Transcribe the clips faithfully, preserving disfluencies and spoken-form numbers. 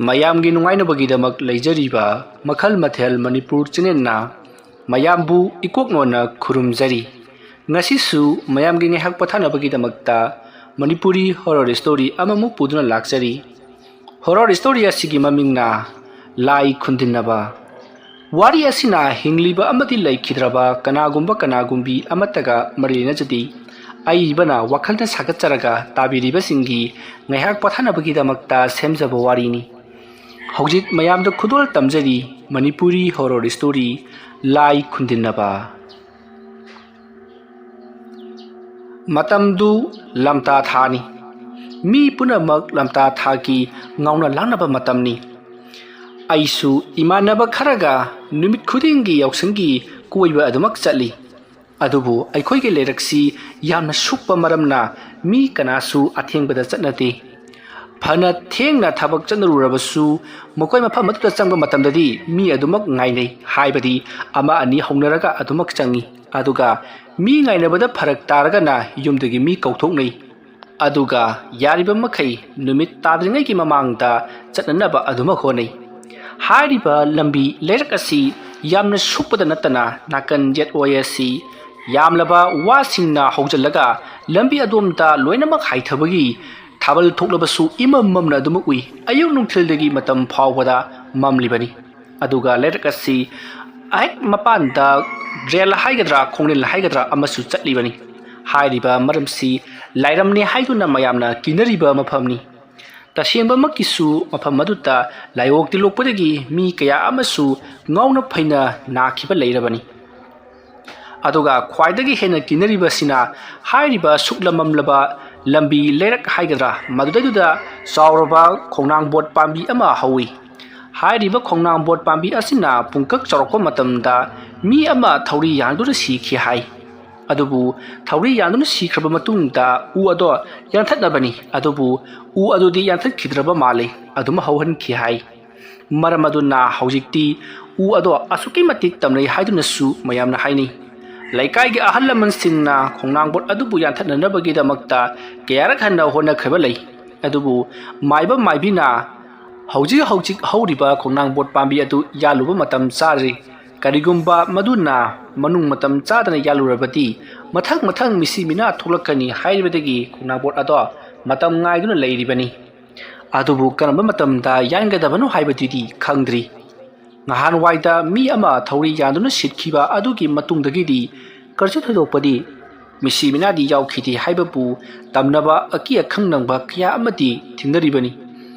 ꯃꯌꯥꯝꯒꯤ ꯅꯨꯡꯉꯥꯏꯅꯕꯒꯤꯗꯃꯛ ꯂꯩꯖꯔꯤꯕ ꯃꯈꯜ ꯃꯊꯦꯜ ꯃꯅꯤꯄꯨꯔ ꯆꯦꯅꯦꯜꯅ ꯃꯌꯥꯝꯕꯨ ꯏꯀꯣꯛꯅꯣꯟꯅ ꯈꯨꯔꯨꯝꯖꯔꯤ꯫ ꯉꯁꯤꯁꯨ ꯃꯌꯥꯝꯒꯤ ꯉꯥꯏꯍꯥꯛ ꯄꯣꯊꯥꯅꯕꯒꯤꯗꯃꯛꯇ ꯃꯅꯤꯄꯨꯔꯤ ꯍꯣꯔꯣꯔ ꯁ꯭ꯇꯣꯔꯤ ꯑꯃꯃꯨꯛ ꯄꯨꯗꯨꯅ ꯂꯥꯛꯆꯔꯤ꯫ ꯍꯣꯔꯣꯔ ꯁ꯭ꯇꯣꯔꯤ ꯑꯁꯤꯒꯤ ꯃꯃꯤꯡꯅ ꯂꯥꯏ ꯈꯨꯟꯗꯤꯟꯅꯕ꯫ ꯋꯥꯔꯤ ꯑꯁꯤꯅ ꯍꯤꯡꯂꯤꯕ ꯑꯃꯗꯤ ꯂꯩꯈꯤꯗ꯭ꯔꯕ ꯀꯅꯥꯒꯨꯝꯕ ꯀꯅꯥꯒꯨꯝꯕꯤ ꯑꯃꯠꯇꯒ ꯃꯔꯤ ꯂꯩꯅꯖꯗꯦ꯫ ꯑꯏꯕꯅ ꯋꯥꯈꯜꯅ ꯁꯥꯒꯠꯆꯔꯒ ꯇꯥꯕꯤꯔꯤꯕꯁꯤꯡꯒꯤ ꯉꯥꯏꯍꯥꯛ ꯄꯣꯊꯥꯅꯕꯒꯤꯗꯃꯛꯇ ꯁꯦꯝꯖꯕ ꯋꯥꯔꯤꯅꯤ꯫ ꯍꯧꯖꯤꯛ ꯃꯌꯥꯝꯗ ꯈꯨꯗꯣꯜ ꯇꯝꯖꯔꯤ ꯃꯅꯤꯄꯨꯔꯤ ꯍꯣꯔꯣꯔ ꯁ꯭ꯇꯣꯔꯤ ꯂꯥꯏ ꯈꯨꯟꯗꯤꯟꯅꯕ꯫ ꯃꯇꯝꯗꯨ ꯂꯝꯇꯥ ꯊꯥꯅꯤ꯫ ꯃꯤ ꯄꯨꯝꯅꯃꯛ ꯂꯝꯇꯥ ꯊꯥꯒꯤ ꯉꯥꯎꯅ ꯂꯥꯡꯅꯕ ꯃꯇꯝꯅꯤ꯫ ꯑꯩꯁꯨ ꯏꯃꯥꯟꯅꯕ ꯈꯔꯒ ꯅꯨꯃꯤꯠ ꯈꯨꯗꯤꯡꯒꯤ ꯌꯥꯎꯁꯪꯒꯤ ꯀꯣꯏꯕ ꯑꯗꯨꯃꯛ ꯆꯠꯂꯤ꯫ ꯑꯗꯨꯕꯨ ꯑꯩꯈꯣꯏꯒꯤ ꯂꯩꯔꯛꯁꯤ ꯌꯥꯝꯅ ꯁꯨꯛꯄ ꯃꯔꯝꯅ ꯃꯤ ꯀꯅꯥꯁꯨ ꯑꯊꯦꯡꯕꯗ ꯆꯠꯅꯗꯦ꯫ ꯐꯅ ꯊꯦꯡꯅ ꯊꯕꯛ ꯆꯠꯅꯔꯨꯔꯕꯁꯨ ꯃꯈꯣꯏ ꯃꯐꯝ ꯑꯗꯨꯗ ꯆꯪꯕ ꯃꯇꯝꯗꯗꯤ ꯃꯤ ꯑꯗꯨꯃꯛ ꯉꯥꯏꯅꯩ, ꯍꯥꯏꯕꯗꯤ ꯑꯃ ꯑꯅꯤ ꯍꯧꯅꯔꯒ ꯑꯗꯨꯃꯛ ꯆꯪꯏ꯫ ꯑꯗꯨꯒ ꯃꯤ ꯉꯥꯏꯅꯕꯗ ꯐꯔꯛ ꯇꯥꯔꯒꯅ ꯌꯨꯝꯗꯒꯤ ꯃꯤ ꯀꯧꯊꯣꯛꯅꯩ꯫ ꯑꯗꯨꯒ ꯌꯥꯔꯤꯕ ꯃꯈꯩ ꯅꯨꯃꯤꯠ ꯇꯥꯗ꯭ꯔꯤꯉꯩꯒꯤ ꯃꯃꯥꯡꯗ ꯆꯠꯅꯅꯕ ꯑꯗꯨꯃꯛ ꯍꯣꯠꯅꯩ꯫ ꯍꯥꯏꯔꯤꯕ ꯂꯝꯕꯤ ꯂꯩꯔꯛ ꯑꯁꯤ ꯌꯥꯝꯅ ꯁꯨꯛꯄꯗ ꯅꯠꯇꯅ ꯅꯥꯀꯟ ꯌꯦꯠ ꯑꯣꯏ ꯑꯁꯤ ꯌꯥꯝꯂꯕ ꯋꯥꯁꯤꯡꯅ ꯍꯧꯖꯤꯜꯂꯒ ꯂꯝꯕꯤ ꯑꯗꯣꯝꯗ ꯂꯣꯏꯅꯃꯛ ꯍꯥꯏꯊꯕꯒꯤ ꯊꯥꯕꯜ ꯊꯣꯛꯂꯕꯁꯨ ꯏꯃꯝ ꯃꯝꯅ ꯑꯗꯨꯃꯛ ꯎꯏ꯫ ꯑꯌꯨꯛ ꯅꯨꯡꯊꯤꯜꯗꯒꯤ ꯃꯇꯝ ꯐꯥꯎꯕꯗ ꯃꯝꯂꯤꯕꯅꯤ꯫ ꯑꯗꯨꯒ ꯂꯩꯔꯛ ꯑꯁꯤ ꯑꯍꯦꯛ ꯃꯄꯥꯟꯗ ꯔꯦꯜ ꯍꯥꯏꯒꯗ꯭ꯔꯥ ꯈꯣꯡꯂꯦꯟ ꯍꯥꯏꯒꯗ꯭ꯔꯥ ꯑꯃꯁꯨ ꯆꯠꯂꯤꯕꯅꯤ꯫ ꯍꯥꯏꯔꯤꯕ ꯃꯔꯝꯁꯤ ꯂꯥꯏꯔꯝꯅꯤ ꯍꯥꯏꯗꯨꯅ ꯃꯌꯥꯝꯅ ꯀꯤꯅꯔꯤꯕ ꯃꯐꯝꯅꯤ꯫ ꯇꯁꯦꯡꯕꯃꯛꯀꯤꯁꯨ ꯃꯐꯝ ꯑꯗꯨꯗ ꯂꯥꯏꯑꯣꯛ ꯇꯤꯜꯂꯣꯛꯄꯗꯒꯤ ꯃꯤ ꯀꯌꯥ ꯑꯃꯁꯨ ꯉꯥꯎꯅ ꯐꯩꯅ ꯅꯥꯈꯤꯕ ꯂꯩꯔꯕꯅꯤ꯫ ꯑꯗꯨꯒ ꯈ꯭ꯋꯥꯏꯗꯒꯤ ꯍꯦꯟꯅ ꯀꯤꯅꯔꯤꯕꯁꯤꯅ ꯍꯥꯏꯔꯤꯕ ꯁꯨꯛꯂꯝꯃꯝꯂꯕ ꯂꯝꯕꯤ ꯂꯩꯔꯛ ꯍꯥꯏꯒꯗ꯭ꯔꯥ, ꯃꯗꯨꯗꯩꯗꯨꯗ ꯆꯥꯎꯔꯕ ꯈꯣꯡꯅꯥꯡ ꯕꯣꯠ ꯄꯥꯝꯕꯤ ꯑꯃ ꯍꯧꯏ꯫ ꯍꯥꯏꯔꯤꯕ ꯈꯣꯡꯅꯥꯡ ꯕꯣꯠ ꯄꯥꯝꯕꯤ ꯑꯁꯤꯅ ꯄꯨꯡꯀꯛ ꯆꯥꯎꯔꯛꯄ ꯃꯇꯝꯗ ꯃꯤ ꯑꯃ ꯊꯧꯔꯤ ꯌꯥꯟꯗꯨꯅ ꯁꯤꯈꯤ ꯍꯥꯏ꯫ ꯑꯗꯨꯕꯨ ꯊꯧꯔꯤ ꯌꯥꯟꯗꯨꯅ ꯁꯤꯈ꯭ꯔꯕ ꯃꯇꯨꯡꯗ ꯎ ꯑꯗꯣ ꯌꯥꯟꯊꯠꯅꯕꯅꯤ, ꯑꯗꯨꯕꯨ ꯎ ꯑꯗꯨꯗꯤ ꯌꯥꯟꯊꯠꯈꯤꯗ꯭ꯔꯕ ꯃꯥꯜꯂꯤ, ꯑꯗꯨꯝ ꯍꯧꯍꯟꯈꯤ ꯍꯥꯏ꯫ ꯃꯔꯝ ꯑꯗꯨꯅ ꯍꯧꯖꯤꯛꯇꯤ ꯎ ꯑꯗꯣ ꯑꯁꯨꯛꯀꯤ ꯃꯇꯤꯛ ꯇꯝꯅꯩ ꯍꯥꯏꯗꯨꯅꯁꯨ ꯃꯌꯥꯝꯅ ꯍꯥꯏꯅꯩ꯫ ꯂꯩꯀꯥꯏꯒꯤ ꯑꯍꯜ ꯂꯃꯟꯁꯤꯡꯅ ꯈꯣꯡꯅꯥꯡ ꯕꯣꯠ ꯑꯗꯨꯕꯨ ꯌꯥꯟꯊꯠꯅꯅꯕꯒꯤꯗꯃꯛꯇ ꯀꯌꯥꯔꯛ ꯍꯟꯅ ꯍꯣꯠꯅꯈ꯭ꯔꯕ ꯂꯩ꯫ ꯑꯗꯨꯕꯨ ꯃꯥꯏꯕ ꯃꯥꯏꯕꯤꯅ ꯍꯧꯖꯤꯛ ꯍꯧꯖꯤꯛ ꯍꯧꯔꯤꯕ ꯈꯣꯡꯅꯥꯡ ꯕꯣꯠ ꯄꯥꯝꯕꯤ ꯑꯗꯨ ꯌꯥꯜꯂꯨꯕ ꯃꯇꯝ ꯆꯥꯔꯤ꯫ ꯀꯔꯤꯒꯨꯝꯕ ꯃꯗꯨꯅ ꯃꯅꯨꯡ ꯃꯇꯝ ꯆꯥꯗꯅ ꯌꯥꯜꯂꯨꯔꯕꯗꯤ, ꯃꯊꯪ ꯃꯊꯪ ꯃꯤꯁꯤ ꯃꯤꯅꯥ ꯊꯣꯛꯂꯛꯀꯅꯤ ꯍꯥꯏꯔꯤꯕꯗꯒꯤ ꯈꯣꯡꯅꯥꯡ ꯕꯣꯠ ꯑꯗꯣ ꯃꯇꯝ ꯉꯥꯏꯗꯨꯅ ꯂꯩꯔꯤꯕꯅꯤ꯫ ꯑꯗꯨꯕꯨ ꯀꯔꯝꯕ ꯃꯇꯝꯗ ꯌꯥꯟꯒꯗꯕꯅꯣ ꯍꯥꯏꯕꯗꯨꯗꯤ ꯈꯪꯗ꯭ꯔꯤ꯫ ꯅꯍꯥꯟꯋꯥꯏꯗ ꯃꯤ ꯑꯃ ꯊꯧꯔꯤ ꯌꯥꯟꯗꯨꯅ ꯁꯤꯠꯈꯤꯕ ꯑꯗꯨꯒꯤ ꯃꯇꯨꯡꯗꯒꯤꯗꯤ ꯀꯔꯤꯁꯨ ꯊꯣꯏꯗꯣꯛꯄꯗꯤ ꯃꯤꯁꯤ ꯃꯤꯅꯥꯗꯤ ꯌꯥꯎꯈꯤꯗꯦ ꯍꯥꯏꯕꯕꯨ ꯇꯝꯅꯕ ꯑꯀꯤ ꯑꯈꯪ ꯅꯪꯕ ꯀꯌꯥ ꯑꯃꯗꯤ ꯊꯦꯡꯅꯔꯤꯕꯅꯤ꯫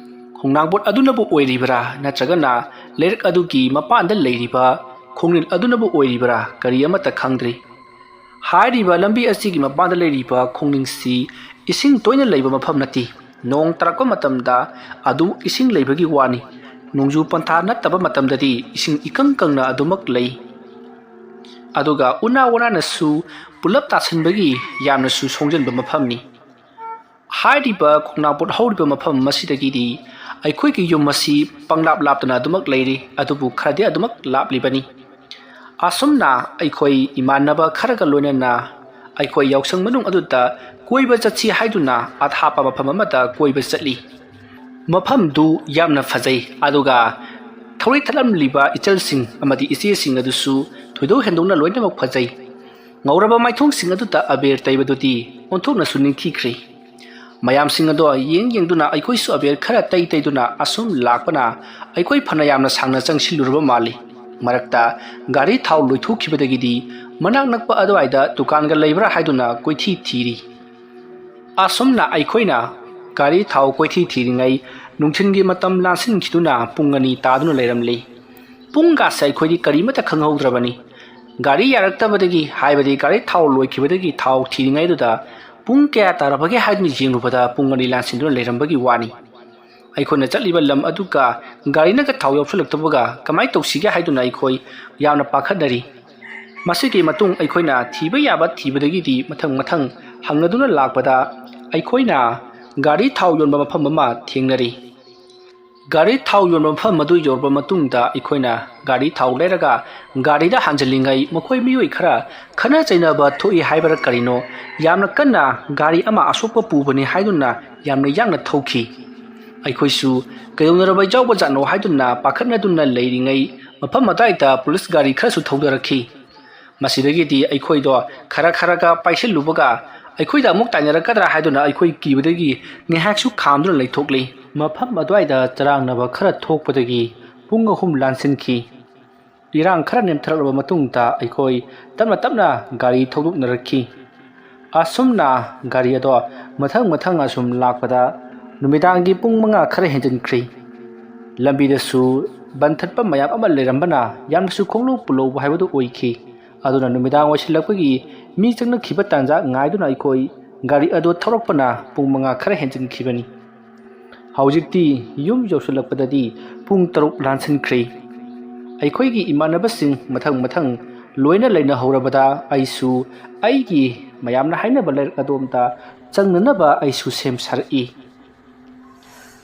ꯈꯣꯡꯅꯥꯡꯕꯣꯠ ꯑꯗꯨꯅꯕꯨ ꯑꯣꯏꯔꯤꯕꯔꯥ, ꯅꯠꯇ꯭ꯔꯒꯅ ꯂꯩꯔꯛ ꯑꯗꯨꯒꯤ ꯃꯄꯥꯟꯗ ꯂꯩꯔꯤꯕ ꯈꯣꯡꯅꯤꯜ ꯑꯗꯨꯅꯕꯨ ꯑꯣꯏꯔꯤꯕꯔꯥ, ꯀꯔꯤ ꯑꯃꯠꯇ ꯈꯪꯗ꯭ꯔꯤ꯫ ꯍꯥꯏꯔꯤꯕ ꯂꯝꯕꯤ ꯑꯁꯤꯒꯤ ꯃꯄꯥꯟꯗ ꯂꯩꯔꯤꯕ ꯈꯣꯡꯅꯤꯡꯁꯤ ꯏꯁꯤꯡ ꯇꯣꯏꯅ ꯂꯩꯕ ꯃꯐꯝ ꯅꯠꯇꯦ꯫ ꯅꯣꯡ ꯇꯥꯔꯛꯄ ꯃꯇꯝꯗ ꯑꯗꯨ ꯏꯁꯤꯡ ꯂꯩꯕꯒꯤ ꯋꯥꯅꯤ꯫ ꯅꯣꯡꯖꯨ ꯄꯟꯊꯥ ꯅꯠꯇꯕ ꯃꯇꯝꯗꯗꯤ ꯏꯁꯤꯡ ꯏꯀꯪ ꯀꯪꯅ ꯑꯗꯨꯃꯛ ꯂꯩ꯫ ꯑꯗꯨꯒ ꯎꯅꯥ ꯋꯥꯅꯥꯅꯁꯨ ꯄꯨꯂꯞ ꯇꯥꯁꯟꯕꯒꯤ ꯌꯥꯝꯅꯁꯨ ꯁꯣꯡꯖꯟꯕ ꯃꯐꯝꯅꯤ꯫ ꯍꯥꯏꯔꯤꯕ ꯈꯣꯡꯅꯥꯡꯄꯣꯠ ꯍꯧꯔꯤꯕ ꯃꯐꯝ ꯑꯁꯤꯗꯒꯤꯗꯤ ꯑꯩꯈꯣꯏꯒꯤ ꯌꯨꯝ ꯑꯁꯤ ꯄꯪꯂꯥꯞ ꯂꯥꯞꯇꯅ ꯑꯗꯨꯃꯛ ꯂꯩꯔꯤ, ꯑꯗꯨꯕꯨ ꯈꯔꯗꯤ ꯑꯗꯨꯃꯛ ꯂꯥꯞꯂꯤꯕꯅꯤ꯫ ꯑꯁꯨꯝꯅ ꯑꯩꯈꯣꯏ ꯏꯃꯥꯟꯅꯕ ꯈꯔꯒ ꯂꯣꯏꯅꯅ ꯑꯩꯈꯣꯏ ꯌꯥꯎꯁꯪ ꯃꯅꯨꯡ ꯑꯗꯨꯗ ꯀꯣꯏꯕ ꯆꯠꯁꯤ ꯍꯥꯏꯗꯨꯅ ꯑꯊꯥꯞꯄ ꯃꯐꯝ ꯑꯃꯗ ꯀꯣꯏꯕ ꯆꯠꯂꯤ꯫ ꯃꯐꯝꯗꯨ ꯌꯥꯝꯅ ꯐꯖꯩ, ꯑꯗꯨꯒ ꯊꯧꯔꯤ ꯊꯠꯂꯝꯂꯤꯕ ꯏꯆꯜꯁꯤꯡ ꯑꯃꯗꯤ ꯏꯆꯦꯁꯤꯡ ꯑꯗꯨꯁꯨ ꯊꯣꯏꯗꯣꯛ ꯍꯦꯟꯗꯣꯛꯅ ꯂꯣꯏꯅꯃꯛ ꯐꯖꯩ꯫ ꯉꯧꯔꯕ ꯃꯥꯏꯊꯣꯡꯁꯤꯡ ꯑꯗꯨꯗ ꯑꯕꯦꯔ ꯇꯩꯕꯗꯨꯗꯤ ꯑꯣꯟꯊꯣꯛꯅꯁꯨ ꯅꯤꯡꯊꯤꯈ꯭ꯔꯦ꯫ ꯃꯌꯥꯝꯁꯤꯡ ꯑꯗꯣ ꯌꯦꯡ ꯌꯦꯡꯗꯨꯅ ꯑꯩꯈꯣꯏꯁꯨ ꯑꯕꯦꯔ ꯈꯔ ꯇꯩ ꯇꯩꯗꯨꯅ ꯑꯁꯨꯝ ꯂꯥꯛꯄꯅ ꯑꯩꯈꯣꯏ ꯐꯅ ꯌꯥꯝꯅ ꯁꯥꯡꯅ ꯆꯪꯁꯤꯜꯂꯨꯔꯕ ꯃꯥꯜꯂꯤ꯫ ꯃꯔꯛꯇ ꯒꯥꯔꯤ ꯊꯥꯎ ꯂꯣꯏꯊꯣꯛꯈꯤꯕꯗꯒꯤꯗꯤ ꯃꯅꯥꯛ ꯅꯛꯄ ꯑꯗꯨꯋꯥꯏꯗ ꯗꯨꯀꯥꯟꯒ ꯂꯩꯕ꯭ꯔꯥ ꯍꯥꯏꯗꯨꯅ ꯀꯣꯏꯊꯤ ꯊꯤꯔꯤ꯫ ꯑꯁꯨꯝꯅ ꯑꯩꯈꯣꯏꯅ ꯒꯥꯔꯤ ꯊꯥꯎ ꯀꯣꯏꯊꯤ ꯊꯤꯔꯤꯉꯩ ꯅꯨꯡꯊꯤꯜꯒꯤ ꯃꯇꯝ ꯂꯥꯟꯁꯤꯟꯈꯤꯗꯨꯅ ꯄꯨꯡ ꯑꯅꯤ ꯇꯥꯗꯨꯅ ꯂꯩꯔꯝꯂꯤ꯫ ꯄꯨꯡꯒꯥꯁꯦ ꯑꯩꯈꯣꯏꯗꯤ ꯀꯔꯤꯃꯠꯇ ꯈꯪꯍꯧꯗ꯭ꯔꯕꯅꯤ꯫ ꯒꯥꯔꯤ ꯌꯥꯔꯛꯇꯕꯗꯒꯤ, ꯍꯥꯏꯕꯗꯤ ꯒꯥꯔꯤ ꯊꯥꯎ ꯂꯣꯏꯈꯤꯕꯗꯒꯤ ꯊꯥꯎ ꯊꯤꯔꯤꯉꯩꯗꯨꯗ ꯄꯨꯡ ꯀꯌꯥ ꯇꯥꯔꯕꯒꯦ ꯍꯥꯏꯗꯨꯅ ꯌꯦꯡꯂꯨꯕꯗ ꯄꯨꯡ ꯑꯅꯤ ꯂꯥꯟꯁꯤꯟꯗꯨꯅ ꯂꯩꯔꯝꯕꯒꯤ ꯋꯥꯅꯤ꯫ ꯑꯩꯈꯣꯏꯅ ꯆꯠꯂꯤꯕ ꯂꯝ ꯑꯗꯨꯒ ꯒꯥꯔꯤꯅꯒ ꯊꯥꯎ ꯌꯥꯎꯁꯜꯂꯛꯇꯕꯒ ꯀꯃꯥꯏꯅ ꯇꯧꯁꯤꯒꯦ ꯍꯥꯏꯗꯨꯅ ꯑꯩꯈꯣꯏ ꯌꯥꯝꯅ ꯄꯥꯈꯠꯅꯔꯤ꯫ ꯃꯁꯤꯒꯤ ꯃꯇꯨꯡ ꯑꯩꯈꯣꯏꯅ ꯊꯤꯕ ꯌꯥꯕ ꯊꯤꯕꯗꯒꯤꯗꯤ ꯃꯊꯪ ꯃꯊꯪ ꯍꯪꯂꯗꯨꯅ ꯂꯥꯛꯄꯗ ꯑꯩꯈꯣꯏꯅ ꯒꯥꯔꯤ ꯊꯥꯎ ꯌꯣꯟꯕ ꯃꯐꯝ ꯑꯃ ꯊꯦꯡꯅꯔꯤ꯫ ꯒꯥꯔꯤ ꯊꯥꯎ ꯌꯣꯟꯕ ꯃꯐꯝ ꯑꯗꯨ ꯌꯧꯔꯕ ꯃꯇꯨꯡꯗ ꯑꯩꯈꯣꯏꯅ ꯒꯥꯔꯤ ꯊꯥꯎ ꯂꯩꯔꯒ ꯒꯥꯔꯤꯗ ꯍꯥꯟꯖꯤꯜꯂꯤꯉꯩ ꯃꯈꯣꯏ ꯃꯤꯑꯣꯏ ꯈꯔ ꯈꯠꯅ ꯆꯩꯅꯕ ꯊꯣꯛꯏ ꯍꯥꯏꯕꯔ ꯀꯔꯤꯅꯣ, ꯌꯥꯝꯅ ꯀꯟꯅ ꯒꯥꯔꯤ ꯑꯃ ꯑꯁꯣꯛꯄ ꯄꯨꯕꯅꯤ ꯍꯥꯏꯗꯨꯅ ꯌꯥꯝꯅ ꯌꯥꯡꯅ ꯊꯧꯈꯤ꯫ ꯑꯩꯈꯣꯏꯁꯨ ꯀꯩꯗꯧꯅꯔꯕ ꯌꯥꯎꯕ ꯖꯥꯠꯅꯣ ꯍꯥꯏꯗꯨꯅ ꯄꯥꯈꯠꯅꯗꯨꯅ ꯂꯩꯔꯤꯉꯩ, ꯃꯐꯝ ꯑꯗꯨꯋꯥꯏꯗ ꯄꯨꯂꯤꯁ ꯒꯥꯔꯤ ꯈꯔꯁꯨ ꯊꯧꯗꯔꯛꯈꯤ꯫ ꯃꯁꯤꯗꯒꯤꯗꯤ ꯑꯩꯈꯣꯏꯗꯣ ꯈꯔ ꯈꯔꯒ ꯄꯥꯏꯁꯤꯜꯂꯨꯕꯒ, ꯑꯩꯈꯣꯏꯗ ꯑꯃꯨꯛ ꯇꯥꯏꯅꯔꯛꯀꯗ꯭ꯔꯥ ꯍꯥꯏꯗꯨꯅ ꯑꯩꯈꯣꯏ ꯀꯤꯕꯗꯒꯤ ꯉꯥꯏꯍꯥꯛꯁꯨ ꯈꯥꯝꯗꯨꯅ ꯂꯩꯊꯣꯛꯂꯤ꯫ ꯃꯐꯝ ꯑꯗꯨꯋꯥꯏꯗ ꯆꯔꯥꯡꯅꯕ ꯈꯔ ꯊꯣꯛꯄꯗꯒꯤ ꯄꯨꯡ ꯑꯍꯨꯝ ꯂꯥꯟꯁꯤꯟꯈꯤ꯫ ꯏꯔꯥꯡ ꯈꯔ ꯅꯦꯝꯊꯔꯛꯂꯕ ꯃꯇꯨꯡꯗ ꯑꯩꯈꯣꯏ ꯇꯞꯅ ꯇꯞꯅ ꯒꯥꯔꯤ ꯊꯧꯗꯣꯛꯅꯔꯛꯈꯤ꯫ ꯑꯁꯨꯝꯅ ꯒꯥꯔꯤ ꯑꯗꯣ ꯃꯊꯪ ꯃꯊꯪ ꯑꯁꯨꯝ ꯂꯥꯛꯄꯗ, ꯅꯨꯃꯤꯗꯥꯡꯒꯤ ꯄꯨꯡ ꯃꯉꯥ ꯈꯔ ꯍꯦꯟꯖꯤꯟꯈ꯭ꯔꯦ꯫ ꯂꯝꯕꯤꯗꯁꯨ ꯕꯟ ꯊꯠꯄ ꯃꯌꯥꯝ ꯑꯃ ꯂꯩꯔꯝꯕꯅ ꯌꯥꯝꯅꯁꯨ ꯈꯣꯡꯂꯧ ꯄꯨꯂꯧꯕ ꯍꯥꯏꯕꯗꯨ ꯑꯣꯏꯈꯤ꯫ ꯑꯗꯨꯅ ꯅꯨꯃꯤꯗꯥꯡ ꯑꯣꯏꯁꯤꯜꯂꯛꯄꯒꯤ ꯃꯤ ꯆꯪꯅꯈꯤꯕ ꯇꯥꯟꯖꯥ ꯉꯥꯏꯗꯨꯅ ꯑꯩꯈꯣꯏ ꯒꯥꯔꯤ ꯑꯗꯨ ꯊꯧꯔꯛꯄꯅ ꯄꯨꯡ ꯃꯉꯥ ꯈꯔ ꯍꯦꯟꯖꯤꯟꯈꯤꯕꯅꯤ꯫ ꯍꯧꯖꯤꯛꯇꯤ ꯌꯨꯝ ꯌꯧꯁꯤꯜꯂꯛꯄꯗꯗꯤ ꯄꯨꯡ ꯇꯔꯨꯛ ꯂꯥꯟꯁꯤꯟꯈ꯭ꯔꯦ꯫ ꯑꯩꯈꯣꯏꯒꯤ ꯏꯃꯥꯟꯅꯕꯁꯤꯡ ꯃꯊꯪ ꯃꯊꯪ ꯂꯣꯏꯅ ꯂꯩꯅꯍꯧꯔꯕꯗ ꯑꯩꯁꯨ ꯑꯩꯒꯤ ꯃꯌꯥꯝꯅ ꯍꯥꯏꯅꯕ ꯂꯥꯏꯔꯤꯛ ꯑꯗꯣꯝꯗ ꯆꯪꯅꯅꯕ ꯑꯩꯁꯨ ꯁꯦꯝ ꯁꯥꯔꯛꯏ꯫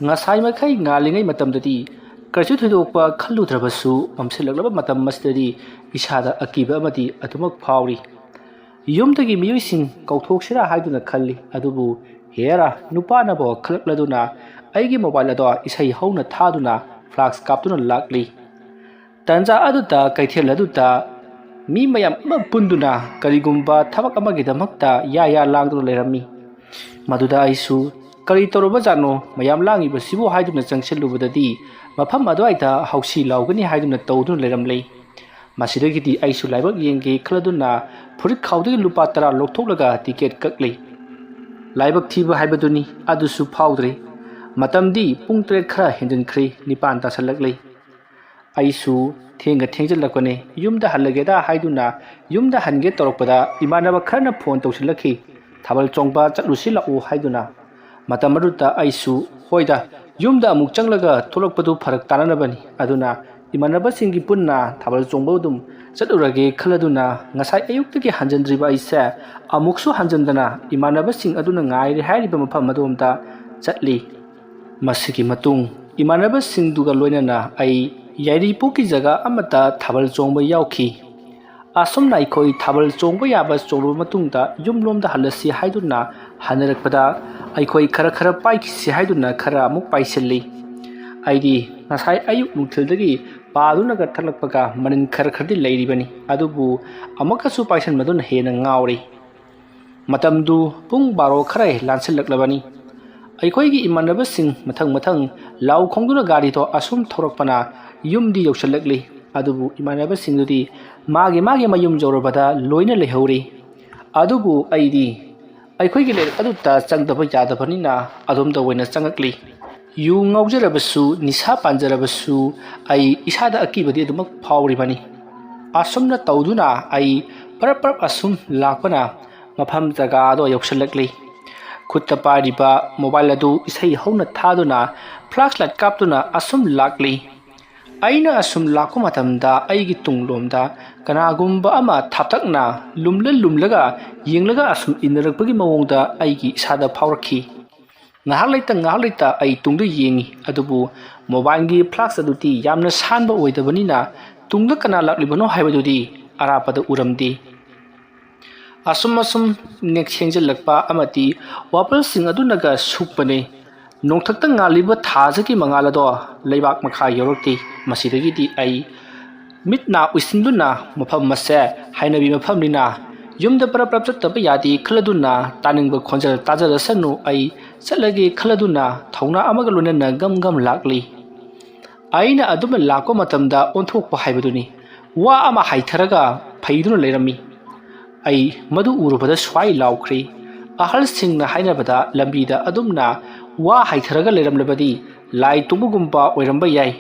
ꯉꯁꯥꯏ ꯃꯈꯩ ꯉꯥꯜꯂꯤꯉꯩ ꯃꯇꯝꯗꯗꯤ ꯀꯔꯤꯁꯨ ꯊꯣꯏꯗꯣꯛꯄ ꯈꯜꯂꯨꯗ꯭ꯔꯕꯁꯨ, ꯃꯝꯁꯤꯜꯂꯛꯂꯕ ꯃꯇꯝ ꯑꯁꯤꯗꯗꯤ ꯏꯁꯥꯗ ꯑꯀꯤꯕ ꯑꯃꯗꯤ ꯑꯗꯨꯃꯛ ꯐꯥꯎꯔꯤ꯫ ꯌꯨꯝꯗꯒꯤ ꯃꯤꯑꯣꯏꯁꯤꯡ ꯀꯧꯊꯣꯛꯁꯤꯔꯥ ꯍꯥꯏꯗꯨꯅ ꯈꯜꯂꯤ, ꯑꯗꯨꯕꯨ ꯍꯦꯔꯥ, ꯅꯨꯄꯥꯅꯕꯨ ꯈꯜꯂꯛꯂꯗꯨꯅ ꯑꯩꯒꯤ ꯃꯣꯕꯥꯏꯜ ꯑꯗꯣ ꯏꯁꯩ ꯍꯧꯅ ꯊꯥꯗꯨꯅ ꯐ꯭ꯂꯥꯛꯁ ꯀꯥꯞꯇꯨꯅ ꯂꯥꯛꯂꯤ꯫ ꯇꯟꯖꯥ ꯑꯗꯨꯗ ꯀꯩꯊꯦꯜ ꯑꯗꯨꯗ ꯃꯤ ꯃꯌꯥꯝ ꯑꯃ ꯄꯨꯟꯗꯨꯅ ꯀꯔꯤꯒꯨꯝꯕ ꯊꯕꯛ ꯑꯃꯒꯤꯗꯃꯛꯇ ꯌꯥ ꯌꯥ ꯂꯥꯡꯗꯨꯅ ꯂꯩꯔꯝꯃꯤ꯫ ꯃꯗꯨꯗ ꯑꯩꯁꯨ, "ꯀꯔꯤ ꯇꯧꯔꯕꯖꯥꯠꯅꯣ? ꯃꯌꯥꯝ ꯂꯥꯡꯉꯤꯕꯁꯤꯕꯨ?" ꯍꯥꯏꯗꯨꯅ ꯆꯪꯁꯤꯜꯂꯨꯕꯗꯗꯤ, ꯃꯐꯝ ꯑꯗꯨꯋꯥꯏꯗ ꯍꯧꯁꯤ ꯂꯥꯎꯒꯅꯤ ꯍꯥꯏꯗꯨꯅ ꯇꯧꯗꯨꯅ ꯂꯩꯔꯝꯂꯦ꯫ ꯃꯁꯤꯗꯒꯤꯗꯤ ꯑꯩꯁꯨ ꯂꯥꯏꯕꯛ ꯌꯦꯡꯒꯦ ꯈꯜꯂꯗꯨꯅ ꯐꯨꯔꯤꯠ ꯈꯥꯎꯗꯒꯤ ꯂꯨꯄꯥ ꯇꯔꯥ ꯂꯧꯊꯣꯛꯂꯒ ꯇꯤꯀꯦꯠ ꯀꯛꯂꯦ꯫ ꯂꯥꯏꯕꯛ ꯊꯤꯕ ꯍꯥꯏꯕꯗꯨꯅꯤ, ꯑꯗꯨꯁꯨ ꯐꯥꯎꯗ꯭ꯔꯦ꯫ ꯃꯇꯝꯗꯤ ꯄꯨꯡ ꯇꯔꯦꯠ ꯈꯔ ꯍꯦꯟꯖꯤꯟꯈ꯭ꯔꯦ, ꯅꯤꯄꯥꯟ ꯇꯥꯁꯜꯂꯛꯂꯦ꯫ ꯑꯩꯁꯨ ꯊꯦꯡꯒ ꯊꯦꯡꯖꯤꯜꯂꯛꯄꯅꯦ, ꯌꯨꯝꯗ ꯍꯜꯂꯒꯦꯗ ꯍꯥꯏꯗꯨꯅ ꯌꯨꯝꯗ ꯍꯟꯒꯦ ꯇꯧꯔꯛꯄꯗ, ꯏꯃꯥꯟꯅꯕ ꯈꯔꯅ ꯐꯣꯟ ꯇꯧꯁꯤꯜꯂꯛꯈꯤ, "ꯊꯥꯕꯜ ꯆꯣꯡꯕ ꯆꯠꯂꯨꯁꯤ ꯂꯥꯛꯑꯣ" ꯍꯥꯏꯗꯨꯅ꯫ ꯃꯇꯝ ꯑꯗꯨꯗ ꯑꯩꯁꯨ, "ꯍꯣꯏꯗ, ꯌꯨꯝꯗ ꯑꯃꯨꯛ ꯆꯪꯂꯒ ꯊꯣꯛꯂꯛꯄꯗꯨ ꯐꯔꯛ ꯇꯥꯅꯅꯕꯅꯤ", ꯑꯗꯨꯅ ꯏꯃꯥꯟꯅꯕꯁꯤꯡꯒꯤ ꯄꯨꯟꯅ ꯊꯥꯕꯜ ꯆꯣꯡꯕ ꯑꯗꯨꯝ ꯆꯠꯂꯨꯔꯒꯦ ꯈꯜꯂꯗꯨꯅ, ꯉꯁꯥꯏ ꯑꯌꯨꯛꯇꯒꯤ ꯍꯟꯖꯤꯟꯗ꯭ꯔꯤꯕ ꯑꯩꯁꯦ ꯑꯃꯨꯛꯁꯨ ꯍꯟꯖꯤꯟꯗꯅ ꯏꯃꯥꯟꯅꯕꯁꯤꯡ ꯑꯗꯨꯅ ꯉꯥꯏꯔꯤ ꯍꯥꯏꯔꯤꯕ ꯃꯐꯝ ꯑꯗꯣꯝꯗ ꯆꯠꯂꯤ꯫ ꯃꯁꯤꯒꯤ ꯃꯇꯨꯡ ꯏꯃꯥꯟꯅꯕꯁꯤꯡꯗꯨꯒ ꯂꯣꯏꯅꯅ ꯑꯩ ꯌꯥꯏꯔꯤꯄꯣꯛꯀꯤ ꯖꯒꯥ ꯑꯃꯠꯇ ꯊꯥꯕꯜ ꯆꯣꯡꯕ ꯌꯥꯎꯈꯤ꯫ ꯑꯁꯨꯝꯅ ꯑꯩꯈꯣꯏ ꯊꯥꯕꯜ ꯆꯣꯡꯕ ꯌꯥꯕ ꯆꯣꯡꯂꯕ ꯃꯇꯨꯡꯗ ꯌꯨꯝꯂꯣꯝꯗ ꯍꯜꯂꯁꯤ ꯍꯥꯏꯗꯨꯅ ꯍꯟꯅꯔꯛꯄꯗ ꯑꯩꯈꯣꯏ ꯈꯔ ꯈꯔ ꯄꯥꯏꯈꯤꯁꯤ ꯍꯥꯏꯗꯨꯅ ꯈꯔ ꯑꯃꯨꯛ ꯄꯥꯏꯁꯤꯜꯂꯤ꯫ ꯑꯩꯗꯤ ꯉꯁꯥꯏ ꯑꯌꯨꯛ ꯅꯨꯡꯊꯤꯜꯗꯒꯤ ꯄꯥꯗꯨꯅꯒ ꯊꯛꯂꯛꯄꯒ ꯃꯅꯤꯟ ꯈꯔ ꯈꯔꯗꯤ ꯂꯩꯔꯤꯕꯅꯤ, ꯑꯗꯨꯕꯨ ꯑꯃꯨꯛꯀꯁꯨ ꯄꯥꯏꯁꯟꯕꯗꯨꯅ ꯍꯦꯟꯅ ꯉꯥꯎꯔꯤ꯫ ꯃꯇꯝꯗꯨ ꯄꯨꯡ ꯕꯥꯔꯣ ꯈꯔ ꯂꯥꯟꯁꯤꯜꯂꯛꯂꯕꯅꯤ꯫ ꯑꯩꯈꯣꯏꯒꯤ ꯏꯃꯥꯟꯅꯕꯁꯤꯡ ꯃꯊꯪ ꯃꯊꯪ ꯂꯥꯎ ꯈꯣꯡꯗꯨꯅ ꯒꯥꯔꯤꯗꯣ ꯑꯁꯨꯝ ꯊꯧꯔꯛꯄꯅ ꯌꯨꯝꯗꯤ ꯌꯧꯁꯤꯜꯂꯛꯂꯤ꯫ ꯑꯗꯨꯕꯨ ꯏꯃꯥꯟꯅꯕꯁꯤꯡꯗꯨꯗꯤ ꯃꯥꯒꯤ ꯃꯥꯒꯤ ꯃꯌꯨꯝ ꯌꯧꯔꯕꯗ ꯂꯣꯏꯅ ꯂꯩꯍꯧꯔꯤ꯫ ꯑꯗꯨꯕꯨ ꯑꯩꯗꯤ ꯑꯩꯈꯣꯏꯒꯤ ꯂꯩꯔꯛ ꯑꯗꯨꯗ ꯆꯪꯗꯕ ꯌꯥꯗꯕꯅꯤꯅ ꯑꯗꯣꯝꯗ ꯑꯣꯏꯅ ꯆꯪꯉꯛꯂꯤ꯫ ꯌꯨ ꯉꯥꯎꯖꯔꯕꯁꯨ, ꯅꯤꯁꯥ ꯄꯥꯟꯖꯔꯕꯁꯨ, ꯑꯩ ꯏꯁꯥꯗ ꯑꯀꯤꯕꯗꯤ ꯑꯗꯨꯃꯛ ꯐꯥꯎꯔꯤꯕꯅꯤ꯫ ꯑꯁꯨꯝꯅ ꯇꯧꯗꯨꯅ ꯑꯩ ꯄꯔꯞ ꯄꯔꯞ ꯑꯁꯨꯝ ꯂꯥꯛꯄꯅ ꯃꯐꯝ ꯖꯒꯥꯗꯣ ꯌꯧꯁꯤꯜꯂꯛꯂꯤ꯫ ꯈꯨꯠꯇ ꯄꯥꯏꯔꯤꯕ ꯃꯣꯕꯥꯏꯜ ꯑꯗꯨ ꯏꯁꯩ ꯍꯧꯅ ꯊꯥꯗꯨꯅ flashlight ꯀꯥꯞꯇꯨꯅ ꯑꯁꯨꯝ ꯂꯥꯛꯂꯤ꯫ ꯑꯩꯅ ꯑꯁꯨꯝ ꯂꯥꯛꯄ ꯃꯇꯝꯗ ꯑꯩꯒꯤ ꯇꯨꯡꯂꯣꯝꯗ ꯀꯅꯥꯒꯨꯝꯕ ꯑꯃ ꯊꯥꯞꯇꯛꯅ ꯂꯨꯝꯂ ꯂꯨꯝꯂꯒ ꯌꯦꯡꯂꯒ ꯑꯁꯨꯝ ꯏꯟꯅꯔꯛꯄꯒꯤ ꯃꯑꯣꯡꯗ ꯑꯩꯒꯤ ꯏꯁꯥꯗ ꯐꯥꯎꯔꯛꯈꯤ꯫ ꯉꯥꯏꯍꯥꯛ ꯂꯩꯇ ꯉꯥꯏꯍꯥꯛ ꯂꯩꯇ ꯑꯩ ꯇꯨꯡꯗ ꯌꯦꯡꯉꯤ, ꯑꯗꯨꯕꯨ ꯃꯣꯕꯥꯏꯜꯒꯤ flash ꯑꯗꯨꯗꯤ ꯌꯥꯝꯅ ꯁꯥꯟꯕ ꯑꯣꯏꯗꯕꯅꯤꯅ ꯇꯨꯡꯗ ꯀꯅꯥ ꯂꯥꯛꯂꯤꯕꯅꯣ ꯍꯥꯏꯕꯗꯨꯗꯤ ꯑꯔꯥꯞꯄꯗ ꯎꯔꯝꯗꯦ꯫ ꯑꯁꯨꯝ ꯑꯁꯨꯝ ꯅꯦꯛꯁꯦꯡꯖꯤꯜꯂꯛꯄ ꯑꯃꯗꯤ ꯋꯥꯄꯜꯁꯤꯡ ꯑꯗꯨꯅꯒ ꯁꯨꯛꯄꯅꯦ꯫ ꯅꯣꯡꯊꯛꯇ ꯉꯥꯜꯂꯤꯕ ꯊꯥꯖꯒꯤ ꯃꯉꯥꯜ ꯑꯗꯣ ꯂꯩꯕꯥꯛ ꯃꯈꯥ ꯌꯧꯔꯛꯇꯦ꯫ ꯃꯁꯤꯗꯒꯤꯗꯤ ꯑꯩ ꯃꯤꯠ ꯅꯥ ꯎꯏꯁꯤꯟꯗꯨꯅ ꯃꯐꯝ ꯑꯁꯦ ꯍꯥꯏꯅꯕꯤ ꯃꯐꯝꯅꯤꯅ ꯌꯨꯝꯗ ꯄꯔꯞ ꯄꯔꯞ ꯆꯠꯇꯕ ꯌꯥꯗꯦ ꯈꯜꯂꯗꯨꯅ ꯇꯥꯅꯤꯡꯕ ꯈꯣꯟꯖꯦꯜ ꯇꯥꯖꯔꯁꯅꯨ, ꯑꯩ ꯆꯠꯂꯒꯦ ꯈꯜꯂꯗꯨꯅ ꯊꯧꯅꯥ ꯑꯃꯒ ꯂꯣꯏꯅꯅ ꯒꯝ ꯒꯝ ꯂꯥꯛꯂꯤ꯫ ꯑꯩꯅ ꯑꯗꯨꯝꯅ ꯂꯥꯛꯄ ꯃꯇꯝꯗ ꯑꯣꯟꯊꯣꯛꯄ ꯍꯥꯏꯕꯗꯨꯅꯤ꯫ ꯋꯥ ꯑꯃ ꯍꯥꯏꯊꯔꯒ ꯐꯩꯗꯨꯅ ꯂꯩꯔꯝꯃꯤ꯫ ꯑꯩ ꯃꯗꯨ ꯎꯔꯨꯕꯗ ꯁ꯭ꯋꯥꯏ ꯂꯥꯎꯈ꯭ꯔꯦ꯫ ꯑꯍꯜꯁꯤꯡꯅ ꯍꯥꯏꯅꯕꯗ ꯂꯝꯕꯤꯗ ꯑꯗꯨꯝꯅ ꯋꯥ ꯍꯥꯏꯊꯔꯒ ꯂꯩꯔꯝꯂꯕꯗꯤ ꯂꯥꯏ ꯇꯣꯡꯕꯒꯨꯝꯕ ꯑꯣꯏꯔꯝꯕ ꯌꯥꯏ꯫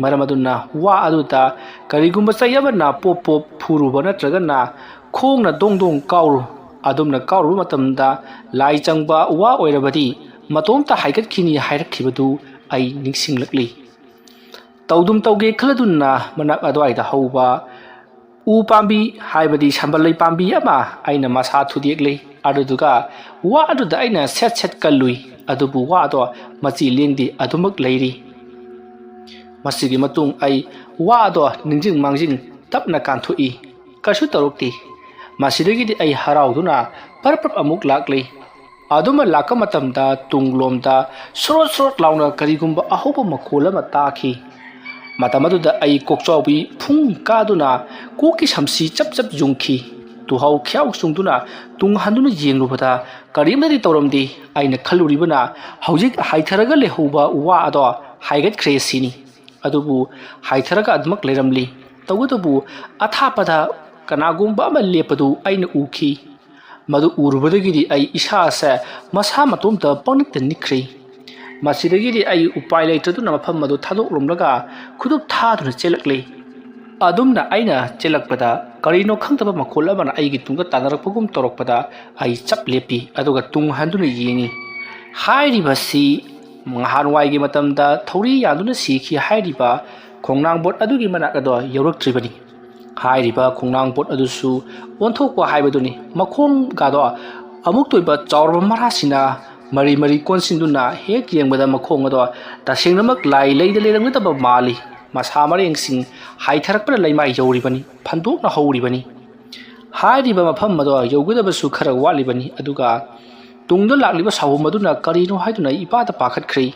ꯃꯔꯝ ꯑꯗꯨꯅ ꯋꯥ ꯑꯗꯨꯗ ꯀꯔꯤꯒꯨꯝꯕ ꯆꯩ ꯑꯃꯅ ꯄꯣꯞ ꯄꯣꯞ ꯐꯨꯔꯨꯕ ꯅꯠꯇ꯭ꯔꯒꯅ ꯈꯣꯡꯅ ꯗꯣꯡ ꯗꯣꯡ ꯀꯥꯎꯔꯨ, ꯑꯗꯨꯝꯅ ꯀꯥꯎꯔꯨꯕ ꯃꯇꯝꯗ ꯂꯥꯏ ꯆꯪꯕ ꯋꯥ ꯑꯣꯏꯔꯕꯗꯤ ꯃꯇꯣꯝꯇ ꯍꯥꯏꯒꯠꯈꯤꯅꯤ ꯍꯥꯏꯔꯛꯈꯤꯕꯗꯨ ꯑꯩ ꯅꯤꯡꯁꯤꯡꯂꯛꯂꯤ꯫ ꯇꯧꯗꯨꯝ ꯇꯧꯒꯦ ꯈꯜꯂꯗꯨꯅ ꯃꯅꯥꯛ ꯑꯗꯨꯋꯥꯏꯗ ꯍꯧꯕ ꯎ ꯄꯥꯝꯕꯤ, ꯍꯥꯏꯕꯗꯤ ꯁꯝꯕꯜꯂꯩ ꯄꯥꯝꯕꯤ ꯑꯃ ꯑꯩꯅ ꯃꯁꯥ ꯊꯨꯗꯦꯛꯂꯤ꯫ ꯑꯗꯨꯗꯨꯒ ꯋꯥ ꯑꯗꯨꯗ ꯑꯩꯅ ꯁꯦꯠ ꯁꯦꯠ ꯀꯜꯂꯨꯏ, ꯑꯗꯨꯕꯨ ꯋꯥ ꯑꯗꯣ ꯃꯆꯤ ꯂꯦꯡꯗꯦ ꯑꯗꯨꯃꯛ ꯂꯩꯔꯤ꯫ ꯃꯁꯤꯒꯤ ꯃꯇꯨꯡ ꯑꯩ ꯋꯥ ꯑꯗꯣ ꯅꯤꯡꯖꯤꯡ ꯃꯥꯡꯖꯤꯡ ꯇꯞꯅ ꯀꯥꯟꯊꯣꯛꯏ꯫ ꯀꯩꯁꯨ ꯇꯧꯔꯛꯇꯦ꯫ ꯃꯁꯤꯗꯒꯤꯗꯤ ꯑꯩ ꯍꯔꯥꯎꯗꯨꯅ ꯄꯔꯞ ꯄꯔꯞ ꯑꯃꯨꯛ ꯂꯥꯛꯂꯤ꯫ ꯑꯗꯨꯃ ꯂꯥꯛꯄ ꯃꯇꯝꯗ ꯇꯨꯡꯂꯣꯝꯗ ꯁꯣꯔꯣꯠ ꯁꯣꯔꯣꯠ ꯂꯥꯎꯅ ꯀꯔꯤꯒꯨꯝꯕ ꯑꯍꯧꯕ ꯃꯈꯣꯜ ꯑꯃ ꯇꯥꯈꯤ꯫ ꯃꯇꯝ ꯑꯗꯨꯗ ꯑꯩ ꯀꯣꯛꯆꯥꯎꯕꯤ ꯐꯨꯡ ꯀꯥꯗꯨꯅ ꯀꯣꯛꯀꯤ ꯁꯝꯁꯤ ꯆꯞ ꯆꯞ ꯌꯨꯡꯈꯤ꯫ ꯇꯨꯍꯥꯎ ꯈ꯭ꯌꯥꯎ ꯆꯨꯡꯗꯨꯅ ꯇꯨꯡ ꯍꯟꯗꯨꯅ ꯌꯦꯡꯂꯨꯕꯗ ꯀꯔꯤꯝꯇꯗꯤ ꯇꯧꯔꯝꯗꯦ꯫ ꯑꯩꯅ ꯈꯜꯂꯨꯔꯤꯕꯅ ꯍꯧꯖꯤꯛ ꯍꯥꯏꯊꯔꯒ ꯂꯩꯍꯧꯕ ꯋꯥ ꯑꯗꯣ ꯍꯥꯏꯒꯠꯈ꯭ꯔꯦ ꯁꯤꯅꯤ꯫ ꯑꯗꯨꯕꯨ ꯍꯥꯏꯊꯔꯒ ꯑꯗꯨꯃꯛ ꯂꯩꯔꯝꯂꯤ꯫ ꯇꯧꯕꯇꯕꯨ ꯑꯊꯥꯞꯄꯗ ꯀꯅꯥꯒꯨꯝꯕ ꯑꯃ ꯂꯦꯞꯄꯗꯨ ꯑꯩꯅ ꯎꯈꯤ꯫ ꯃꯗꯨ ꯎꯔꯨꯕꯗꯒꯤꯗꯤ ꯑꯩ ꯏꯁꯥꯁꯦ ꯃꯁꯥ ꯃꯇꯣꯝꯇ ꯄꯪꯅꯤꯛꯇ ꯅꯤꯛꯈ꯭ꯔꯦ꯫ ꯃꯁꯤꯗꯒꯤꯗꯤ ꯑꯩ ꯎꯄꯥꯏ ꯂꯩꯇꯗꯨꯅ ꯃꯐꯝ ꯑꯗꯨ ꯊꯥꯗꯣꯛꯂꯝꯂꯒ ꯈꯨꯗꯨꯞ ꯊꯥꯗꯨꯅ ꯆꯦꯜꯂꯛꯂꯦ꯫ ꯑꯗꯨꯝꯅ ꯑꯩꯅ ꯆꯦꯜꯂꯛꯄꯗ ꯀꯔꯤꯅꯣ ꯈꯪꯗꯕ ꯃꯈꯣꯜ ꯑꯃꯅ ꯑꯩꯒꯤ ꯇꯨꯡꯗ ꯇꯥꯟꯅꯔꯛꯄꯒꯨꯝ ꯇꯧꯔꯛꯄꯗ ꯑꯩ ꯆꯞ ꯂꯦꯞꯄꯤ, ꯑꯗꯨꯒ ꯇꯨꯡ ꯍꯟꯗꯨꯅ ꯌꯦꯡꯉꯤ꯫ ꯍꯥꯏꯔꯤꯕꯁꯤ ꯅꯍꯥꯟꯋꯥꯏꯒꯤ ꯃꯇꯝꯗ ꯊꯧꯔꯤ ꯌꯥꯟꯗꯨꯅ ꯁꯤꯈꯤ ꯍꯥꯏꯔꯤꯕ ꯈꯣꯡꯅꯥꯡ ꯕꯣꯠ ꯑꯗꯨꯒꯤ ꯃꯅꯥꯛ ꯑꯗꯣ ꯌꯧꯔꯛꯇ꯭ꯔꯤꯕꯅꯤ꯫ ꯍꯥꯏꯔꯤꯕ ꯈꯣꯡꯅꯥꯡ ꯕꯣꯠ ꯑꯗꯨꯁꯨ ꯑꯣꯟꯊꯣꯛꯄ ꯍꯥꯏꯕꯗꯨꯅꯤ꯫ ꯃꯈꯣꯡꯒꯗꯣ ꯑꯃꯨꯛꯇꯣꯏꯕ ꯆꯥꯎꯔꯕ ꯃꯔꯥꯁꯤꯅ ꯃꯔꯤ ꯃꯔꯤ ꯀꯣꯟꯁꯤꯟꯗꯨꯅ ꯍꯦꯛ ꯌꯦꯡꯕꯗ ꯃꯈꯣꯡ ꯑꯗꯣ ꯇꯁꯦꯡꯅꯃꯛ ꯂꯥꯏ ꯂꯩꯗ ꯂꯩꯔꯝꯒꯗꯕ ꯃꯥꯜꯂꯤ꯫ ꯃꯁꯥ ꯃꯔꯦꯡꯁꯤꯡ ꯍꯥꯏꯊꯔꯛꯄꯅ ꯂꯩꯃꯥꯏ ꯌꯧꯔꯤꯕꯅꯤ, ꯐꯟꯗꯣꯛꯅ ꯍꯧꯔꯤꯕꯅꯤ꯫ ꯍꯥꯏꯔꯤꯕ ꯃꯐꯝ ꯑꯗꯣ ꯌꯧꯒꯗꯕꯁꯨ ꯈꯔ ꯋꯥꯠꯂꯤꯕꯅꯤ꯫ ꯑꯗꯨꯒ ꯇꯨꯡꯗ ꯂꯥꯛꯂꯤꯕ ꯁꯥꯍꯨꯝ ꯑꯗꯨꯅ ꯀꯔꯤꯅꯣ ꯍꯥꯏꯗꯨꯅ ꯏꯄꯥꯗ ꯄꯥꯈꯠꯈ꯭ꯔꯦ꯫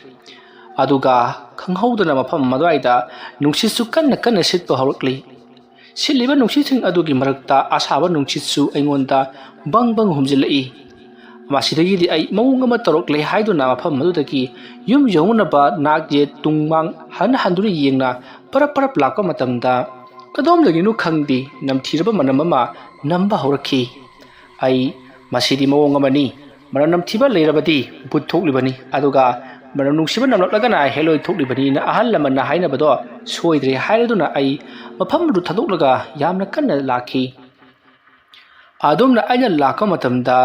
ꯑꯗꯨꯒ ꯈꯪꯍꯧꯗꯅ ꯃꯐꯝ ꯑꯗꯨꯋꯥꯏꯗ ꯅꯨꯡꯁꯤꯠꯁꯨ ꯀꯟꯅ ꯀꯟꯅ ꯁꯤꯠꯄ ꯍꯧꯔꯛꯂꯤ꯫ ꯁꯤꯠꯂꯤꯕ ꯅꯨꯡꯁꯤꯠꯁꯤꯡ ꯑꯗꯨꯒꯤ ꯃꯔꯛꯇ ꯑꯁꯥꯕ ꯅꯨꯡꯁꯤꯠꯁꯨ ꯑꯩꯉꯣꯟꯗ ꯕꯪ ꯕꯪ ꯍꯨꯝꯖꯤꯜꯂꯛꯏ꯫ ꯃꯁꯤꯗꯒꯤꯗꯤ ꯑꯩ ꯃꯑꯣꯡ ꯑꯃ ꯇꯧꯔꯛꯂꯦ ꯍꯥꯏꯗꯨꯅ ꯃꯐꯝ ꯑꯗꯨꯗꯒꯤ ꯌꯨꯝ ꯌꯧꯅꯕ ꯅꯥꯛ ꯌꯦꯠ ꯇꯨꯡ ꯃꯥꯡ ꯍꯟ ꯍꯟꯗꯨꯅ ꯌꯦꯡꯅ ꯄꯔꯞ ꯄꯔꯞ ꯂꯥꯛꯄ ꯃꯇꯝꯗ ꯀꯗꯣꯝꯗꯒꯤꯅꯣ ꯈꯪꯗꯦ, ꯅꯝꯊꯤꯔꯕ ꯃꯅꯝ ꯑꯃ ꯅꯝꯕ ꯍꯧꯔꯛꯈꯤ꯫ ꯑꯩ, "ꯃꯁꯤꯗꯤ ꯃꯑꯣꯡ ꯑꯃꯅꯤ, ꯃꯅꯝ ꯅꯝꯊꯤꯕ ꯂꯩꯔꯕꯗꯤ ꯚꯨꯠ ꯊꯣꯛꯂꯤꯕꯅꯤ, ꯑꯗꯨꯒ ꯃꯅꯝ ꯅꯨꯡꯁꯤꯕ ꯅꯝꯂꯛꯂꯒꯅ ꯍꯦꯂꯣꯏ ꯊꯣꯛꯂꯤꯕꯅꯤꯅ ꯑꯍꯜ ꯂꯃꯟꯅ ꯍꯥꯏꯅꯕꯗꯣ ꯁꯣꯏꯗ꯭ꯔꯦ" ꯍꯥꯏꯔꯗꯨꯅ ꯑꯩ ꯃꯐꯝ ꯑꯗꯨ ꯊꯥꯗꯣꯛꯂꯒ ꯌꯥꯝꯅ ꯀꯟꯅ ꯂꯥꯛꯈꯤ꯫ ꯑꯗꯨꯝꯅ ꯑꯩꯅ ꯂꯥꯛꯄ ꯃꯇꯝꯗ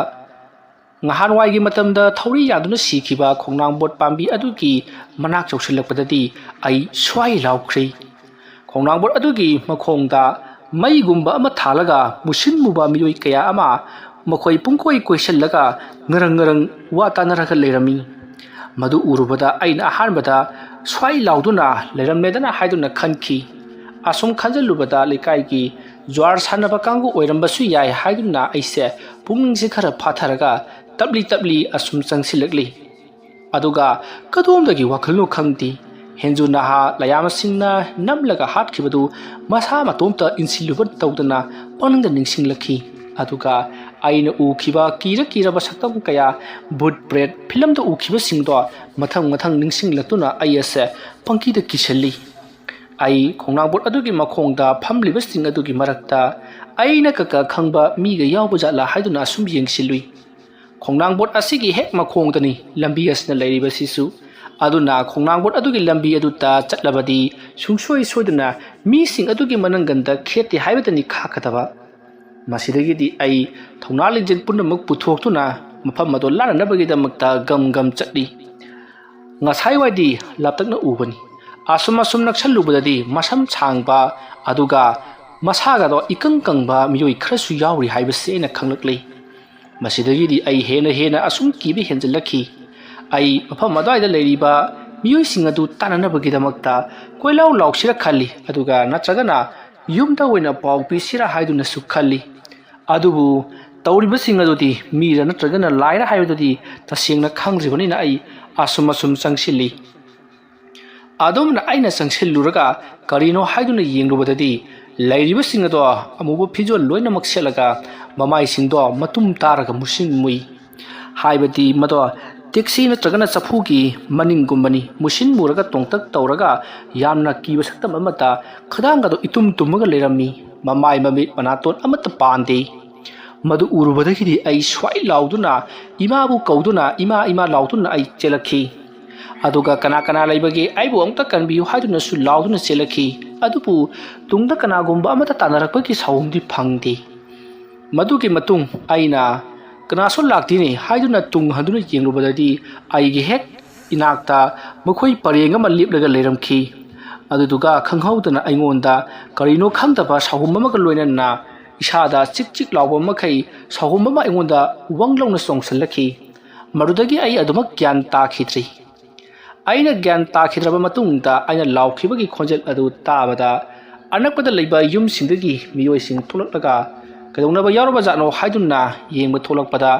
ꯅꯍꯥꯟꯋꯥꯏꯒꯤ ꯃꯇꯝꯗ ꯊꯧꯔꯤ ꯌꯥꯟꯗꯨꯅ ꯁꯤꯈꯤꯕ ꯈꯣꯡꯅꯥꯡꯕꯣꯠ ꯄꯥꯝꯕꯤ ꯑꯗꯨꯒꯤ ꯃꯅꯥꯛ ꯌꯧꯁꯤꯜꯂꯛꯄꯗꯗꯤ ꯑꯩ ꯁ꯭ꯋꯥꯏ ꯂꯥꯎꯈ꯭ꯔꯦ꯫ ꯈꯣꯡꯅꯥꯡꯕꯣꯠ ꯑꯗꯨꯒꯤ ꯃꯈꯣꯡꯗ ꯃꯩꯒꯨꯝꯕ ꯑꯃ ꯊꯥꯜꯂꯒ ꯃꯨꯁꯤꯟ ꯃꯨꯕ ꯃꯤꯑꯣꯏ ꯀꯌꯥ ꯑꯃ ꯃꯈꯣꯏ ꯄꯨꯡꯀꯣꯏ ꯀꯣꯏꯁꯤꯜꯂꯒ ꯉꯔꯪ ꯉꯔꯪ ꯋꯥ ꯇꯥꯅꯔꯒ ꯂꯩꯔꯝꯃꯤ꯫ ꯃꯗꯨ ꯎꯔꯨꯕꯗ ꯑꯩꯅ ꯑꯍꯥꯟꯕꯗ ꯁ꯭ꯋꯥꯏ ꯂꯥꯎꯗꯨꯅ ꯂꯩꯔꯝꯂꯦꯗꯅ ꯍꯥꯏꯗꯨꯅ ꯈꯟꯈꯤ꯫ ꯑꯁꯨꯝ ꯈꯟꯖꯤꯜꯂꯨꯕꯗ ꯂꯩꯀꯥꯏꯒꯤ ꯖ꯭ꯋꯥꯔ ꯁꯥꯟꯅꯕ ꯀꯥꯡꯕꯨ ꯑꯣꯏꯔꯝꯕꯁꯨ ꯌꯥꯏ ꯍꯥꯏꯗꯨꯅ ꯑꯩꯁꯦ ꯄꯨꯛꯅꯤꯡꯁꯦ ꯈꯔ ꯐꯥꯊꯔꯒ ꯇꯞꯂꯤ ꯇꯞꯂꯤ ꯑꯁꯨꯝ ꯆꯪꯁꯤꯜꯂꯛꯂꯤ꯫ ꯑꯗꯨꯒ ꯀꯗꯣꯝꯗꯒꯤ ꯋꯥꯈꯜꯅꯣ ꯈꯪꯗꯦ, ꯍꯦꯟꯖꯨ ꯅꯍꯥ ꯂꯌꯥꯝꯁꯤꯡꯅ ꯅꯝꯂꯒ ꯍꯥꯠꯈꯤꯕꯗꯨ ꯃꯁꯥ ꯃꯇꯣꯝꯇ ꯏꯟꯁꯤꯜꯂꯨꯕ ꯇꯧꯗꯅ ꯄꯪꯅꯤꯡꯗ ꯅꯤꯡꯁꯤꯡꯂꯛꯈꯤ꯫ ꯑꯗꯨꯒ ꯑꯩꯅ ꯎꯈꯤꯕ ꯀꯤꯔ ꯀꯤꯔꯕ ꯁꯛꯇꯝ ꯀꯌꯥ, ꯚꯨꯠ ꯄ꯭ꯔꯦꯠ ꯐꯤꯂꯝꯗ ꯎꯈꯤꯕꯁꯤꯡꯗꯣ ꯃꯊꯪ ꯃꯊꯪ ꯅꯤꯡꯁꯤꯡꯂꯛꯇꯨꯅ ꯑꯩ ꯑꯁꯦ ꯄꯪꯀꯤꯗ ꯀꯤꯁꯜꯂꯤ꯫ ꯑꯩ ꯈꯣꯡꯅꯥꯡ ꯕꯣꯠ ꯑꯗꯨꯒꯤ ꯃꯈꯣꯡꯗ ꯐꯝꯂꯤꯕꯁꯤꯡ ꯑꯗꯨꯒꯤ ꯃꯔꯛꯇ ꯑꯩꯅ ꯀꯀ ꯈꯪꯕ ꯃꯤꯒ ꯌꯥꯎꯕ ꯖꯥꯠꯂꯥ ꯍꯥꯏꯗꯨꯅ ꯑꯁꯨꯝ ꯌꯦꯡꯁꯤꯜꯂꯨꯏ꯫ ꯈꯣꯡꯅꯥꯡ ꯕꯣꯠ ꯑꯁꯤꯒꯤ ꯍꯦꯛ ꯃꯈꯣꯡꯗꯅꯤ ꯂꯝꯕꯤ ꯑꯁꯤꯅ ꯂꯩꯔꯤꯕꯁꯤꯁꯨ꯫ ꯑꯗꯨꯅ ꯈꯣꯡꯅꯥꯡ ꯕꯣꯠ ꯑꯗꯨꯒꯤ ꯂꯝꯕꯤ ꯑꯗꯨꯗ ꯆꯠꯂꯕꯗꯤ ꯁꯨꯡꯁꯣꯏ ꯁꯣꯏꯗꯅ ꯃꯤꯁꯤꯡ ꯑꯗꯨꯒꯤ ꯃꯅꯪꯒꯟꯗ ꯈꯦꯠꯇꯦ ꯍꯥꯏꯕꯗꯅꯤ ꯈꯥꯛꯀꯗꯕ꯫ ꯃꯁꯤꯗꯒꯤꯗꯤ ꯑꯩ ꯊꯧꯅꯥ ꯂꯤꯡꯖꯦꯜ ꯄꯨꯝꯅꯃꯛ ꯄꯨꯊꯣꯛꯇꯨꯅ ꯃꯐꯝ ꯑꯗꯨ ꯂꯥꯟꯅꯅꯕꯒꯤꯗꯃꯛꯇ ꯒꯝ ꯒꯝ ꯆꯠꯂꯤ꯫ ꯉꯁꯥꯏꯋꯥꯏꯗꯤ ꯂꯥꯞꯇꯛꯅ ꯎꯕꯅꯤ꯫ ꯑꯁꯨꯝ ꯑꯁꯨꯝ ꯅꯛꯁꯜꯂꯨꯕꯗꯗꯤ ꯃꯁꯝ ꯁꯥꯡꯕ, ꯑꯗꯨꯒ ꯃꯁꯥꯒꯗꯣ ꯏꯀꯪ ꯀꯪꯕ ꯃꯤꯑꯣꯏ ꯈꯔꯁꯨ ꯌꯥꯎꯔꯤ ꯍꯥꯏꯕꯁꯤ ꯑꯩꯅ ꯈꯪꯂꯛꯂꯤ꯫ ꯃꯁꯤꯗꯒꯤꯗꯤ ꯑꯩ ꯍꯦꯟꯅ ꯍꯦꯟꯅ ꯑꯁꯨꯝ ꯀꯤꯕ ꯍꯦꯟꯖꯤꯜꯂꯛꯈꯤ꯫ ꯑꯩ ꯃꯐꯝ ꯑꯗꯨꯋꯥꯏꯗ ꯂꯩꯔꯤꯕ ꯃꯤꯑꯣꯏꯁꯤꯡ ꯑꯗꯨ ꯇꯥꯟꯅꯅꯕꯒꯤꯗꯃꯛꯇ ꯀꯣꯏꯂꯥꯎ ꯂꯥꯎꯁꯤꯔ ꯈꯜꯂꯤ, ꯑꯗꯨꯒ ꯅꯠꯇ꯭ꯔꯒꯅ ꯌꯨꯝꯗ ꯑꯣꯏꯅ ꯄꯥꯎ ꯄꯤꯁꯤꯔ ꯍꯥꯏꯗꯨꯅꯁꯨ ꯈꯜꯂꯤ꯫ ꯑꯗꯨꯕꯨ ꯇꯧꯔꯤꯕꯁꯤꯡ ꯑꯗꯨꯗꯤ ꯃꯤꯔ ꯅꯠꯇ꯭ꯔꯒꯅ ꯂꯥꯏꯔ ꯍꯥꯏꯕꯗꯨꯗꯤ ꯇꯁꯦꯡꯅ ꯈꯪꯗ꯭ꯔꯤꯕꯅꯤꯅ ꯑꯩ ꯑꯁꯨꯝ ꯑꯁꯨꯝ ꯆꯪꯁꯤꯜꯂꯤ꯫ ꯑꯗꯨꯝꯅ ꯑꯩꯅ ꯆꯪꯁꯤꯜꯂꯨꯔꯒ ꯀꯔꯤꯅꯣ ꯍꯥꯏꯗꯨꯅ ꯌꯦꯡꯂꯨꯕꯗꯗꯤ ꯂꯩꯔꯤꯕꯁꯤꯡ ꯑꯗꯣ ꯑꯃꯨꯕ ꯐꯤꯖꯣꯜ ꯂꯣꯏꯅꯃꯛ ꯁꯦꯠꯂꯒ ꯃꯃꯥꯏꯁꯤꯡꯗꯣ ꯃꯇꯨꯝ ꯇꯥꯔꯒ ꯃꯨꯁꯤꯟ ꯃꯨꯏ꯫ ꯍꯥꯏꯕꯗꯤ ꯃꯗꯣ ꯇꯦꯛꯁꯤ ꯅꯠꯇ꯭ꯔꯒꯅ ꯆꯐꯨꯒꯤ ꯃꯅꯤꯡꯒꯨꯝꯕꯅꯤ꯫ ꯃꯨꯁꯤꯟ ꯃꯨꯔꯒ ꯇꯣꯡꯇꯛ ꯇꯧꯔꯒ ꯌꯥꯝꯅ ꯀꯤꯕ ꯁꯛꯇꯝ ꯑꯃꯗ ꯈꯗꯥꯡꯒꯗꯣ ꯏꯇꯨꯝ ꯇꯨꯝꯃꯒ ꯂꯩꯔꯝꯃꯤ꯫ ꯃꯃꯥꯏ ꯃꯃꯤꯠ ꯃꯅꯥꯇꯣꯟ ꯑꯃꯠꯇ ꯄꯥꯟꯗꯦ꯫ ꯃꯗꯨ ꯎꯔꯨꯕꯗꯒꯤꯗꯤ ꯑꯩ ꯁ꯭ꯋꯥꯏ ꯂꯥꯎꯗꯨꯅ ꯏꯃꯥꯕꯨ ꯀꯧꯗꯨꯅ "ꯏꯃꯥ, ꯏꯃꯥ" ꯂꯥꯎꯗꯨꯅ ꯑꯩ ꯆꯦꯜꯂꯛꯈꯤ꯫ ꯑꯗꯨꯒ "ꯀꯅꯥ ꯀꯅꯥ ꯂꯩꯕꯒꯦ? ꯑꯩꯕꯨ ꯑꯃꯨꯛꯇ ꯀꯟꯕꯤꯌꯨ" ꯍꯥꯏꯗꯨꯅꯁꯨ ꯂꯥꯎꯗꯨꯅ ꯆꯦꯜꯂꯛꯈꯤ꯫ ꯑꯗꯨꯕꯨ ꯇꯨꯡꯗ ꯀꯅꯥꯒꯨꯝꯕ ꯑꯃꯠꯇ ꯇꯥꯟꯅꯔꯛꯄꯒꯤ ꯁꯥꯎꯍꯨꯝꯗꯤ ꯐꯪꯗꯦ꯫ ꯃꯗꯨꯒꯤ ꯃꯇꯨꯡ ꯑꯩꯅ "ꯀꯅꯥꯁꯨ ꯂꯥꯛꯇꯦꯅꯦ" ꯍꯥꯏꯗꯨꯅ ꯇꯨꯡ ꯍꯟꯗꯨꯅ ꯌꯦꯡꯂꯨꯕꯗꯗꯤ ꯑꯩꯒꯤ ꯍꯦꯛ ꯏꯅꯥꯛꯇ ꯃꯈꯣꯏ ꯄꯔꯦꯡ ꯑꯃ ꯂꯦꯞꯂꯒ ꯂꯩꯔꯝꯈꯤ꯫ ꯑꯗꯨꯗꯨꯒ ꯈꯪꯍꯧꯗꯅ ꯑꯩꯉꯣꯟꯗ ꯀꯔꯤꯅꯣ ꯈꯪꯗꯕ ꯁꯥꯎꯍꯨꯝ ꯑꯃꯒ ꯂꯣꯏꯅꯅ ꯏꯁꯥꯗ ꯆꯤꯛ ꯆꯤꯛ ꯂꯥꯎꯕ ꯃꯈꯩ ꯁꯥꯎꯍꯨꯝ ꯑꯃ ꯑꯩꯉꯣꯟꯗ ꯋꯪ ꯂꯥꯎꯅ ꯆꯣꯡꯁꯤꯜꯂꯛꯈꯤ꯫ ꯃꯗꯨꯗꯒꯤ ꯑꯩ ꯑꯗꯨꯃꯛ ꯒ꯭ꯌꯥꯟ ꯇꯥꯈꯤꯗ꯭ꯔꯤ꯫ ꯑꯩꯅ ꯒ꯭ꯌꯥꯟ ꯇꯥꯈꯤꯗ꯭ꯔꯕ ꯃꯇꯨꯡꯗ ꯑꯩꯅ ꯂꯥꯎꯈꯤꯕꯒꯤ ꯈꯣꯟꯖꯦꯜ ꯑꯗꯨ ꯇꯥꯕꯗ ꯑꯅꯛꯄꯗ ꯂꯩꯕ ꯌꯨꯝꯁꯤꯡꯗꯒꯤ ꯃꯤꯑꯣꯏꯁꯤꯡ ꯊꯣꯛꯂꯛꯂꯒ "ꯀꯩꯗꯧꯅꯕ ꯌꯥꯎꯔꯕ ꯖꯥꯠꯅꯣ?" ꯍꯥꯏꯗꯨꯅ ꯌꯦꯡꯕ ꯊꯣꯛꯂꯛꯄꯗ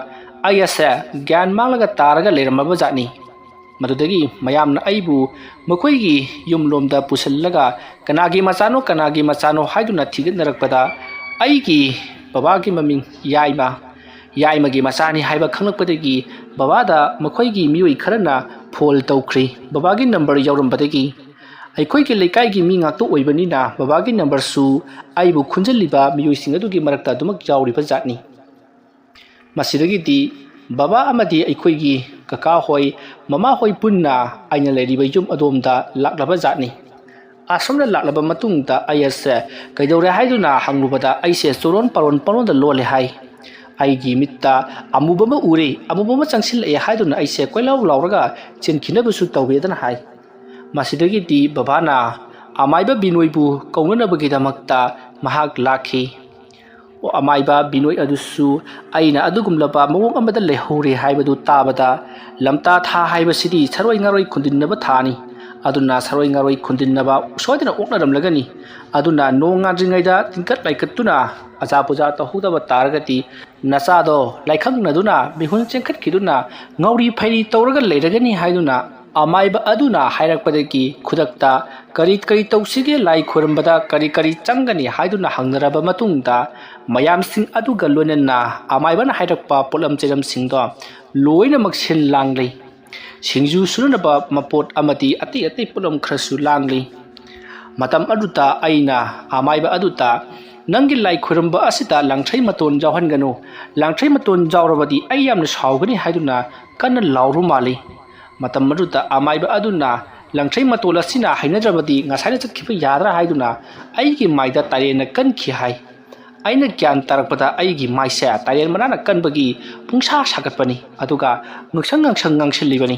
ꯑꯩ ꯑꯁꯦ ꯒ꯭ꯌꯥꯟ ꯃꯥꯡꯂꯒ ꯇꯥꯔꯒ ꯂꯩꯔꯝꯃꯕ ꯖꯥꯠꯅꯤ꯫ ꯃꯗꯨꯗꯒꯤ ꯃꯌꯥꯝꯅ ꯑꯩꯕꯨ ꯃꯈꯣꯏꯒꯤ ꯌꯨꯝꯂꯣꯝꯗ ꯄꯨꯁꯤꯜꯂꯒ ꯀꯅꯥꯒꯤ ꯃꯆꯥꯅꯣ, ꯀꯅꯥꯒꯤ ꯃꯆꯥꯅꯣ ꯍꯥꯏꯗꯨꯅ ꯊꯤꯒꯠꯅꯔꯛꯄꯗ, ꯑꯩꯒꯤ ꯕꯕꯥꯒꯤ ꯃꯃꯤꯡ ꯌꯥꯏꯃ, ꯌꯥꯏꯃꯒꯤ ꯃꯆꯥꯅꯤ ꯍꯥꯏꯕ ꯈꯪꯂꯛꯄꯗꯒꯤ ꯕꯕꯥꯗ ꯃꯈꯣꯏꯒꯤ ꯃꯤꯑꯣꯏ ꯈꯔꯅ ꯐꯣꯟ ꯇꯧꯈ꯭ꯔꯤ꯫ ꯕꯕꯥꯒꯤ ꯅꯝꯕꯔ ꯌꯥꯎꯔꯝꯕꯗꯒꯤ, ꯑꯩꯈꯣꯏꯒꯤ ꯂꯩꯀꯥꯏꯒꯤ ꯃꯤ ꯉꯥꯛꯇ ꯑꯣꯏꯕꯅꯤꯅ ꯕꯕꯥꯒꯤ ꯅꯝꯕꯔꯁꯨ ꯑꯩꯕꯨ ꯈꯨꯟꯖꯤꯜꯂꯤꯕ ꯃꯤꯑꯣꯏꯁꯤꯡ ꯑꯗꯨꯒꯤ ꯃꯔꯛꯇ ꯑꯗꯨꯃꯛ ꯌꯥꯎꯔꯤꯕ ꯖꯥꯠꯅꯤ꯫ ꯃꯁꯤꯗꯒꯤꯗꯤ ꯕꯕꯥ ꯑꯃꯗꯤ ꯑꯩꯈꯣꯏꯒꯤ ꯀꯀꯥ ꯍꯣꯏ, ꯃꯃꯥ ꯍꯣꯏ ꯄꯨꯟꯅ ꯑꯩꯅ ꯂꯩꯔꯤꯕ ꯌꯨꯝ ꯑꯗꯣꯝꯗ ꯂꯥꯛꯂꯕ ꯖꯥꯠꯅꯤ꯫ ꯑꯁꯨꯝꯅ ꯂꯥꯛꯂꯕ ꯃꯇꯨꯡꯗ ꯑꯩ ꯑꯁꯦ ꯀꯩꯗꯧꯔꯦ ꯍꯥꯏꯗꯨꯅ ꯍꯪꯂꯨꯕꯗ, ꯑꯩꯁꯦ ꯆꯨꯔꯣꯟ ꯄꯥꯔꯣꯟ ꯄꯥꯔꯣꯟꯗ ꯂꯣꯜꯂꯦ ꯍꯥꯏ꯫ ꯑꯩꯒꯤ ꯃꯤꯠꯇ ꯑꯃꯨꯕ ꯑꯃ ꯎꯔꯦ, ꯑꯃꯨꯕ ꯑꯃ ꯆꯪꯁꯤꯜꯂꯛꯑꯦ ꯍꯥꯏꯗꯨꯅ ꯑꯩꯁꯦ ꯀꯣꯏꯂꯥꯎ ꯂꯥꯎꯔꯒ ꯆꯦꯟꯈꯤꯅꯕꯁꯨ ꯇꯧꯋꯦꯗꯅ ꯍꯥꯏ꯫ ꯃꯁꯤꯗꯒꯤꯗꯤ ꯕꯕꯥꯅ ꯑꯃꯥꯏꯕ ꯕꯤꯅꯣꯏꯕꯨ ꯀꯧꯅꯅꯕꯒꯤꯗꯃꯛꯇ ꯃꯍꯥꯛ ꯂꯥꯛꯈꯤ꯫ ꯑꯣ, ꯑꯃꯥꯏꯕ ꯕꯤꯅꯣꯏ ꯑꯗꯨꯁꯨ ꯑꯩꯅ ꯑꯗꯨꯒꯨꯝꯂꯕ ꯃꯑꯣꯡ ꯑꯃꯗ ꯂꯩꯍꯧꯔꯦ ꯍꯥꯏꯕꯗꯨ ꯇꯥꯕꯗ, ꯂꯝꯇꯥ ꯊꯥ ꯍꯥꯏꯕꯁꯤꯗꯤ ꯁꯔꯣꯏ ꯉꯥꯔꯣꯏ ꯈꯨꯟꯗꯤꯟꯅꯕ ꯊꯥꯅꯤ꯫ ꯑꯗꯨꯅ ꯁꯔꯣꯏ ꯉꯥꯔꯣꯏ ꯈꯨꯟꯗꯤꯟꯅꯕ ꯁꯣꯏꯗꯅ ꯑꯣꯛꯅꯔꯝꯂꯒꯅꯤ꯫ ꯑꯗꯨꯅ ꯅꯣꯡ ꯉꯥꯟꯗ꯭ꯔꯤꯉꯩꯗ ꯇꯤꯡꯀꯠ ꯂꯥꯏꯀꯠꯇꯨꯅ ꯑꯖꯥ ꯄꯨꯖꯥ ꯇꯧꯍꯧꯗꯕ ꯇꯥꯔꯒꯗꯤ, ꯅꯆꯥꯗꯣ ꯂꯥꯏꯈꯪꯅꯗꯨꯅ ꯃꯤꯍꯨꯟ ꯆꯦꯟꯈꯠꯈꯤꯗꯨꯅ ꯉꯥꯎꯔꯤ ꯐꯩꯔꯤ ꯇꯧꯔꯒ ꯂꯩꯔꯒꯅꯤ ꯍꯥꯏꯗꯨꯅ ꯑꯃꯥꯏꯕ ꯑꯗꯨꯅ ꯍꯥꯏꯔꯛꯄꯗꯒꯤ ꯈꯨꯗꯛꯇ ꯀꯔꯤ ꯀꯔꯤ ꯇꯧꯁꯤꯒꯦ, ꯂꯥꯏ ꯈꯣꯏꯔꯝꯕꯗ ꯀꯔꯤ ꯀꯔꯤ ꯆꯪꯒꯅꯤ ꯍꯥꯏꯗꯨꯅ ꯍꯪꯅꯔꯕ ꯃꯇꯨꯡꯗ, ꯃꯌꯥꯝꯁꯤꯡ ꯑꯗꯨꯒ ꯂꯣꯏꯅꯅ ꯑꯃꯥꯏꯕꯅ ꯍꯥꯏꯔꯛꯄ ꯄꯣꯠꯂꯝ ꯆꯩꯂꯝꯁꯤꯡꯗꯣ ꯂꯣꯏꯅꯃꯛ ꯁꯤꯜ ꯂꯥꯡꯂꯤ꯫ ꯁꯤꯡꯖꯨ ꯁꯨꯅꯅꯕ ꯃꯄꯣꯠ ꯑꯃꯗꯤ ꯑꯇꯩ ꯑꯇꯩ ꯄꯣꯠꯂꯝ ꯈꯔꯁꯨ ꯂꯥꯡꯂꯤ꯫ ꯃꯇꯝ ꯑꯗꯨꯗ ꯑꯩꯅ ꯑꯃꯥꯏꯕ ꯑꯗꯨꯗ, "ꯅꯪꯒꯤ ꯂꯥꯏ ꯈꯣꯏꯔꯝꯕ ꯑꯁꯤꯗ ꯂꯥꯡꯊ꯭ꯔꯩ ꯃꯇꯣꯟ ꯌꯥꯎꯍꯟꯒꯅꯨ, ꯂꯥꯡꯊ꯭ꯔꯩ ꯃꯇꯣꯟ ꯌꯥꯎꯔꯕꯗꯤ ꯑꯩ ꯌꯥꯝꯅ ꯁꯥꯎꯒꯅꯤ" ꯍꯥꯏꯗꯨꯅ ꯀꯟꯅ ꯂꯥꯎꯔꯨ ꯃꯥꯜꯂꯤ꯫ ꯃꯇꯝ ꯑꯗꯨꯗ ꯑꯃꯥꯏꯕ ꯑꯗꯨꯅ ꯂꯥꯡꯊ꯭ꯔꯩ ꯃꯇꯣꯟ ꯑꯁꯤꯅ ꯍꯩꯅꯗ꯭ꯔꯕꯗꯤ ꯉꯁꯥꯏꯅ ꯆꯠꯈꯤꯕ ꯌꯥꯗ꯭ꯔꯥ ꯍꯥꯏꯗꯨꯅ ꯑꯩꯒꯤ ꯃꯥꯏꯗ ꯇꯥꯏꯔꯦꯟꯅ ꯀꯟꯈꯤ ꯍꯥꯏ꯫ ꯑꯩꯅ ꯒ꯭ꯌꯥꯟ ꯇꯥꯔꯛꯄꯗ ꯑꯩꯒꯤ ꯃꯥꯏꯁꯦ ꯇꯥꯏꯔꯦꯟ ꯃꯅꯥꯅ ꯀꯟꯕꯒꯤ ꯄꯨꯡꯁꯥ ꯁꯥꯒꯠꯄꯅꯤ, ꯑꯗꯨꯒ ꯉꯛꯁꯪ ꯉꯛꯁꯪ ꯉꯥꯡꯁꯤꯜꯂꯤꯕꯅꯤ꯫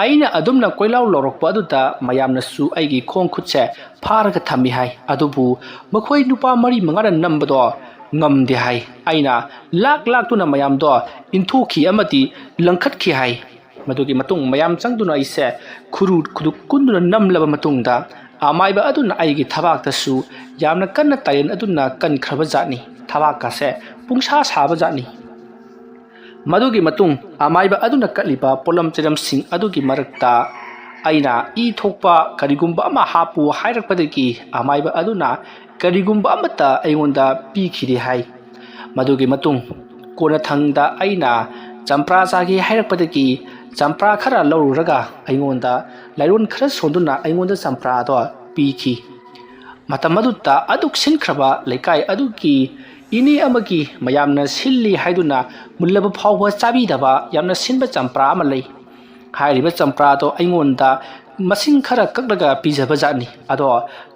ꯑꯩꯅ ꯑꯗꯨꯝꯅ ꯀꯣꯏꯂꯥꯎ ꯂꯥꯎꯔꯛꯄ ꯑꯗꯨꯗ ꯃꯌꯥꯝꯅꯁꯨ ꯑꯩꯒꯤ ꯈꯣꯡ ꯈꯨꯠꯁꯦ ꯐꯥꯔꯒ ꯊꯝꯃꯤ ꯍꯥꯏ꯫ ꯑꯗꯨꯕꯨ ꯃꯈꯣꯏ ꯅꯨꯄꯥ ꯃꯔꯤ ꯃꯉꯥꯅ ꯅꯝꯕꯗꯣ ꯉꯝꯗꯦ ꯍꯥꯏ꯫ ꯑꯩꯅ ꯂꯥꯛ ꯂꯥꯛꯇꯨꯅ ꯃꯌꯥꯝꯗꯣ ꯏꯟꯊꯣꯛꯈꯤ ꯑꯃꯗꯤ ꯂꯪꯈꯠꯈꯤ ꯍꯥꯏ꯫ ꯃꯗꯨꯒꯤ ꯃꯇꯨꯡ ꯃꯌꯥꯝ ꯆꯪꯗꯨꯅ ꯑꯩꯁꯦ ꯈꯨꯔꯨ ꯈꯨꯗꯨꯛ ꯀꯨꯟꯗꯨꯅ ꯅꯝꯂꯕ ꯃꯇꯨꯡꯗ, ꯑꯃꯥꯏꯕ ꯑꯗꯨꯅ ꯑꯩꯒꯤ ꯊꯕꯥꯛꯇꯁꯨ ꯌꯥꯝꯅ ꯀꯟꯅ ꯇꯥꯏꯔꯦꯟ ꯑꯗꯨꯅ ꯀꯟꯈ꯭ꯔꯕ ꯖꯥꯠꯅꯤ꯫ ꯊꯕꯥꯛꯀꯁꯦ ꯄꯨꯡꯁꯥ ꯁꯥꯕ ꯖꯥꯠꯅꯤ꯫ ꯃꯗꯨꯒꯤ ꯃꯇꯨꯡ ꯑꯃꯥꯏꯕ ꯑꯗꯨꯅ ꯀꯠꯂꯤꯕ ꯄꯣꯠꯂꯝ ꯆꯩꯔꯝꯁꯤꯡ ꯑꯗꯨꯒꯤ ꯃꯔꯛꯇ ꯑꯩꯅ ꯏ ꯊꯣꯛꯄ ꯀꯔꯤꯒꯨꯝꯕ ꯑꯃ ꯍꯥꯞꯄꯨ ꯍꯥꯏꯔꯛꯄꯗꯒꯤ ꯑꯃꯥꯏꯕ ꯑꯗꯨꯅ ꯀꯔꯤꯒꯨꯝꯕ ꯑꯃꯠꯇ ꯑꯩꯉꯣꯟꯗ ꯄꯤꯈꯤꯗꯦ ꯍꯥꯏ꯫ ꯃꯗꯨꯒꯤ ꯃꯇꯨꯡ ꯀꯣꯟꯅꯊꯪꯗ ꯑꯩꯅ ꯆꯝꯄ꯭ꯔꯥ ꯆꯥꯒꯦ ꯍꯥꯏꯔꯛꯄꯗꯒꯤ ꯆꯝꯄ꯭ꯔꯥ ꯈꯔ ꯂꯧꯔꯨꯔꯒ ꯑꯩꯉꯣꯟꯗ ꯂꯥꯏꯔꯣꯟ ꯈꯔ ꯁꯣꯟꯗꯨꯅ ꯑꯩꯉꯣꯟꯗ ꯆꯝꯄ꯭ꯔꯥꯗꯣ ꯄꯤꯈꯤ꯫ ꯃꯇꯝ ꯑꯗꯨꯗ ꯑꯗꯨꯛ ꯁꯤꯟꯈ꯭ꯔꯕ ꯂꯩꯀꯥꯏ ꯑꯗꯨꯒꯤ ꯏꯅꯦ ꯑꯃꯒꯤ ꯃꯌꯥꯝꯅ ꯁꯤꯜꯂꯤ ꯍꯥꯏꯗꯨꯅ ꯃꯨꯜꯂꯕ ꯐꯥꯎꯕ ꯆꯥꯕꯤꯗꯕ ꯌꯥꯝꯅ ꯁꯤꯟꯕ ꯆꯝꯄ꯭ꯔꯥ ꯑꯃ ꯂꯩ꯫ ꯍꯥꯏꯔꯤꯕ ꯆꯝꯄ꯭ꯔꯥꯗꯣ ꯑꯩꯉꯣꯟꯗ ꯃꯁꯤꯡ ꯈꯔ ꯀꯛꯂꯒ ꯄꯤꯖꯕ ꯖꯥꯠꯅꯤ꯫ ꯑꯗꯣ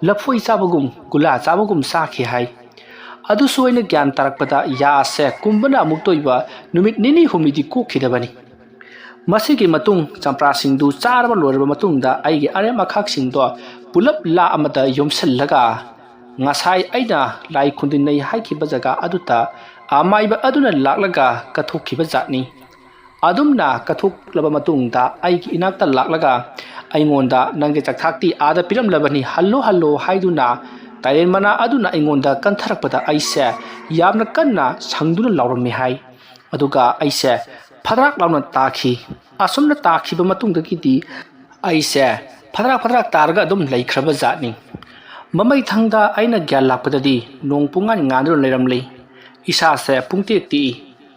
ꯂꯐꯣꯏ ꯆꯥꯕꯒꯨꯝ ꯒꯨꯂꯥ ꯆꯥꯕꯒꯨꯝ ꯆꯥꯈꯤ ꯍꯥꯏ꯫ ꯑꯗꯨꯁꯨ ꯑꯩꯅ ꯒ꯭ꯌꯥꯟ ꯇꯥꯔꯛꯄꯗ ꯌꯥꯁꯦ ꯀꯨꯝꯕꯅ ꯑꯃꯨꯛꯇ ꯑꯣꯏꯕ ꯅꯨꯃꯤꯠ ꯅꯤꯅꯤ ꯍꯨꯝꯅꯤꯗꯤ ꯀꯣꯛꯈꯤꯗꯕꯅꯤ꯫ ꯃꯁꯤꯒꯤ ꯃꯇꯨꯡ ꯆꯝꯄ꯭ꯔꯥꯁꯤꯡꯗꯨ ꯆꯥꯔꯕ ꯂꯣꯏꯔꯕ ꯃꯇꯨꯡꯗ ꯑꯩꯒꯤ ꯑꯔꯦꯝ ꯑꯈꯥꯛꯁꯤꯡꯗꯣ ꯄꯨꯂꯞ ꯂꯥ ꯑꯃꯗ ꯌꯣꯝꯁꯤꯜꯂꯒ ꯉꯁꯥꯏ ꯑꯩꯅ ꯂꯥꯏ ꯈꯨꯟꯗꯤꯟꯅꯩ ꯍꯥꯏꯈꯤꯕ ꯖꯒꯥ ꯑꯗꯨꯗ ꯑꯃꯥꯏꯕ ꯑꯗꯨꯅ ꯂꯥꯛꯂꯒ ꯀꯠꯊꯣꯛꯈꯤꯕ ꯖꯥꯠꯅꯤ꯫ ꯑꯗꯨꯝꯅ ꯀꯠꯊꯣꯛꯂꯕ ꯃꯇꯨꯡꯗ ꯑꯩꯒꯤ ꯏꯅꯥꯛꯇ ꯂꯥꯛꯂꯒ ꯑꯩꯉꯣꯟꯗ "ꯅꯪꯒꯤ ꯆꯥꯛꯊꯥꯛꯇꯤ ꯑꯥꯗ ꯄꯤꯔꯝꯂꯕꯅꯤ, ꯍꯜꯂꯣ ꯍꯜꯂꯣ" ꯍꯥꯏꯗꯨꯅ ꯇꯥꯏꯔꯦꯟ ꯃꯅꯥ ꯑꯗꯨꯅ ꯑꯩꯉꯣꯟꯗ ꯀꯟꯊꯔꯛꯄꯗ ꯑꯩꯁꯦ ꯌꯥꯝꯅ ꯀꯟꯅ ꯁꯪꯗꯨꯅ ꯂꯥꯎꯔꯝꯃꯤ ꯍꯥꯏ꯫ ꯑꯗꯨꯒ ꯑꯩꯁꯦ ꯐꯗ꯭ꯔꯥꯛ ꯂꯥꯎꯅ ꯇꯥꯈꯤ꯫ ꯑꯁꯨꯝꯅ ꯇꯥꯈꯤꯕ ꯃꯇꯨꯡꯗꯒꯤꯗꯤ ꯑꯩꯁꯦ ꯐꯗ꯭ꯔꯥꯛ ꯐꯗ꯭ꯔꯥꯛ ꯇꯥꯔꯒ ꯑꯗꯨꯝ ꯂꯩꯈ꯭ꯔꯕ ꯖꯥꯠꯅꯤ꯫ ꯃꯃꯩꯊꯪꯗ ꯑꯩꯅ ꯒ꯭ꯌꯥꯟ ꯂꯥꯛꯄꯗꯗꯤ ꯅꯣꯡ ꯄꯨꯡꯉꯥꯟ ꯉꯥꯟꯗꯨꯅ ꯂꯩꯔꯝꯂꯤ꯫ ꯏꯁꯥꯁꯦ ꯄꯨꯡꯇꯦꯛ ꯇꯦꯛꯏ꯫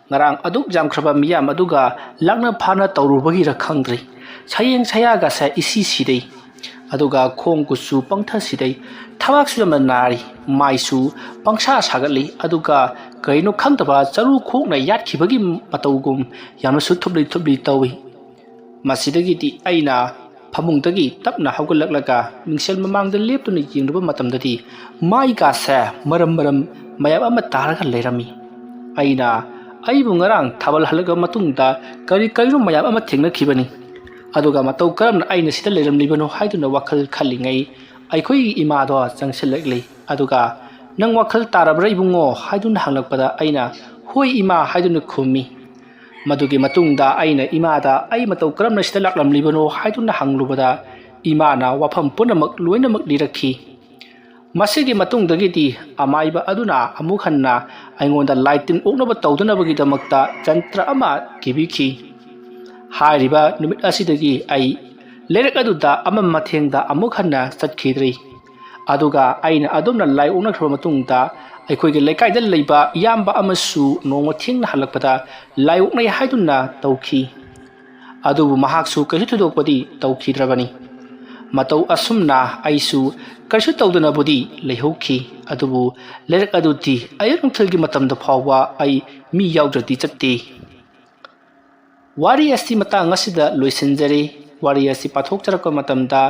ꯉꯔꯥꯡ ꯑꯗꯨꯛ ꯌꯥꯝꯈ꯭ꯔꯕ ꯃꯤꯌꯥꯝ ꯑꯗꯨꯒ ꯂꯥꯛꯅ ꯐꯥꯅ ꯇꯧꯔꯨꯕꯒꯤꯔ ꯈꯪꯗ꯭ꯔꯤ, ꯁꯌꯦꯡ ꯁꯌꯥꯒꯁꯦ ꯏꯁꯤ ꯁꯤꯗꯩ꯫ ꯑꯗꯨꯒ ꯈꯣꯡ ꯈꯨꯠꯁꯨ ꯄꯪꯊ ꯁꯤꯗꯩ꯫ ꯊꯕꯥꯛꯁꯨ ꯌꯥꯝꯅ ꯅꯥꯔꯤ꯫ ꯃꯥꯏꯁꯨ ꯄꯪꯁꯥ ꯁꯥꯒꯠꯂꯤ꯫ ꯑꯗꯨꯒ ꯀꯔꯤꯅꯣ ꯈꯪꯗꯕ ꯆꯔꯨ ꯈꯣꯡꯅ ꯌꯥꯠꯈꯤꯕꯒꯤ ꯃꯇꯧꯒꯨꯝ ꯌꯥꯝꯅꯁꯨ ꯊꯨꯞꯂꯤ ꯊꯨꯞꯂꯤ ꯇꯧꯏ꯫ ꯃꯁꯤꯗꯒꯤꯗꯤ ꯑꯩꯅ ꯐꯃꯨꯡꯗꯒꯤ ꯇꯞꯅ ꯍꯧꯒꯠꯂꯛꯂꯒ ꯃꯤꯡꯁꯦꯜ ꯃꯃꯥꯡꯗ ꯂꯦꯞꯇꯨꯅ ꯌꯦꯡꯂꯨꯕ ꯃꯇꯝꯗꯗꯤ ꯃꯥꯏꯒꯥꯁꯦ ꯃꯔꯝ ꯃꯔꯝ ꯃꯌꯥꯝ ꯑꯃ ꯇꯥꯔꯒ ꯂꯩꯔꯝꯃꯤ꯫ ꯑꯩꯅ "ꯑꯩꯕꯨ ꯉꯔꯥꯡ ꯊꯥꯕꯜ ꯍꯜꯂꯛꯂꯕ ꯃꯇꯨꯡꯗ ꯀꯔꯤ ꯀꯔꯤꯅꯣ ꯃꯌꯥꯝ ꯑꯃ ꯊꯦꯡꯅꯈꯤꯕꯅꯤ꯫ ꯑꯗꯨꯒ ꯃꯇꯧ ꯀꯔꯝꯅ ꯑꯩꯅ ꯁꯤꯗ ꯂꯩꯔꯝꯂꯤꯕꯅꯣ?" ꯍꯥꯏꯗꯨꯅ ꯋꯥꯈꯜ ꯈꯜꯂꯤꯉꯩ ꯑꯩꯈꯣꯏꯒꯤ ꯏꯃꯥꯗꯣ ꯆꯪꯁꯤꯜꯂꯛꯂꯤ꯫ ꯑꯗꯨꯒ "ꯅꯪ ꯋꯥꯈꯜ ꯇꯥꯔꯕ꯭ꯔꯥ ꯏꯕꯨꯡꯉꯣ?" ꯍꯥꯏꯗꯨꯅ ꯍꯪꯂꯛꯄꯗ ꯑꯩꯅ "ꯍꯣꯏ ꯏꯃꯥ" ꯍꯥꯏꯗꯨꯅ ꯈꯨꯝꯃꯤ꯫ ꯃꯗꯨꯒꯤ ꯃꯇꯨꯡꯗ ꯑꯩꯅ ꯏꯃꯥꯗ ꯑꯩ ꯃꯇꯧ ꯀꯔꯝꯅ ꯁꯤꯗ ꯂꯥꯛꯂꯝꯂꯤꯕꯅꯣ ꯍꯥꯏꯗꯨꯅ ꯍꯪꯂꯨꯕꯗ ꯏꯃꯥꯅ ꯋꯥꯐꯝ ꯄꯨꯝꯅꯃꯛ ꯂꯣꯏꯅꯃꯛ ꯂꯤꯔꯛꯈꯤ꯫ ꯃꯁꯤꯒꯤ ꯃꯇꯨꯡꯗꯒꯤꯗꯤ ꯑꯃꯥꯏꯕ ꯑꯗꯨꯅ ꯑꯃꯨꯛ ꯍꯟꯅ ꯑꯩꯉꯣꯟꯗ ꯂꯥꯏ ꯇꯤꯟ ꯑꯣꯛꯅꯕ ꯇꯧꯗꯅꯕꯒꯤꯗꯃꯛꯇ ꯖꯟꯇ꯭ꯔ ꯑꯃ ꯀꯤꯕꯤꯈꯤ꯫ ꯍꯥꯏꯔꯤꯕ ꯅꯨꯃꯤꯠ ꯑꯁꯤꯗꯒꯤ ꯑꯩ ꯂꯩꯔꯛ ꯑꯗꯨꯗ ꯑꯃꯝ ꯃꯊꯦꯡꯗ ꯑꯃꯨꯛ ꯍꯟꯅ ꯆꯠꯈꯤꯗ꯭ꯔꯤ꯫ ꯑꯗꯨꯒ ꯑꯩꯅ ꯑꯗꯨꯝꯅ ꯂꯥꯏ ꯑꯣꯛꯅꯈ꯭ꯔꯕ ꯃꯇꯨꯡꯗ ꯑꯩꯈꯣꯏꯒꯤ ꯂꯩꯀꯥꯏꯗ ꯂꯩꯕ ꯏꯌꯥꯝꯕ ꯑꯃꯁꯨ ꯅꯣꯡꯃ ꯊꯦꯡꯅ ꯍꯜꯂꯛꯄꯗ ꯂꯥꯏ ꯑꯣꯛꯅꯩ ꯍꯥꯏꯗꯨꯅ ꯇꯧꯈꯤ꯫ ꯑꯗꯨꯕꯨ ꯃꯍꯥꯛꯁꯨ ꯀꯩꯁꯨ ꯊꯣꯏꯗꯣꯛꯄꯗꯤ ꯇꯧꯈꯤꯗ꯭ꯔꯕꯅꯤ꯫ ꯃꯇꯧ ꯑꯁꯨꯝꯅ ꯑꯩꯁꯨ ꯀꯩꯁꯨ ꯇꯧꯗꯅꯕꯨꯗꯤ ꯂꯩꯍꯧꯈꯤ꯫ ꯑꯗꯨꯕꯨ ꯂꯩꯔꯛ ꯑꯗꯨꯗꯤ ꯑꯌꯨꯛ ꯅꯨꯡꯊꯤꯜꯒꯤ ꯃꯇꯝꯗ ꯐꯥꯎꯕ ꯑꯩ ꯃꯤ ꯌꯥꯎꯗ꯭ꯔꯗꯤ ꯆꯠꯇꯦ꯫ ꯋꯥꯔꯤ ꯑꯁꯤ ꯃꯇꯥꯡ ꯑꯁꯤꯗ ꯂꯣꯏꯁꯤꯟꯖꯔꯦ꯫ ꯋꯥꯔꯤ ꯑꯁꯤ ꯄꯥꯊꯣꯛꯆꯔꯛꯄ ꯃꯇꯝꯗ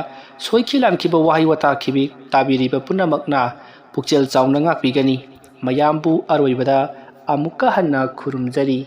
ꯁꯣꯏꯈꯤ ꯂꯥꯟꯈꯤꯕ ꯋꯥꯍꯩ ꯋꯥꯇꯥ ꯈꯤꯕꯤ ꯇꯥꯕꯤꯔꯤꯕ ꯄꯨꯝꯅꯃꯛꯅ ꯄꯨꯛꯆꯦꯜ ꯆꯥꯎꯅ ꯉꯥꯛꯄꯤꯒꯅꯤ꯫ ꯃꯌꯥꯝꯕꯨ ꯑꯔꯣꯏꯕꯗ ꯑꯃꯨꯛꯀ ꯍꯟꯅ ꯈꯨꯔꯨꯝꯖꯔꯤ꯫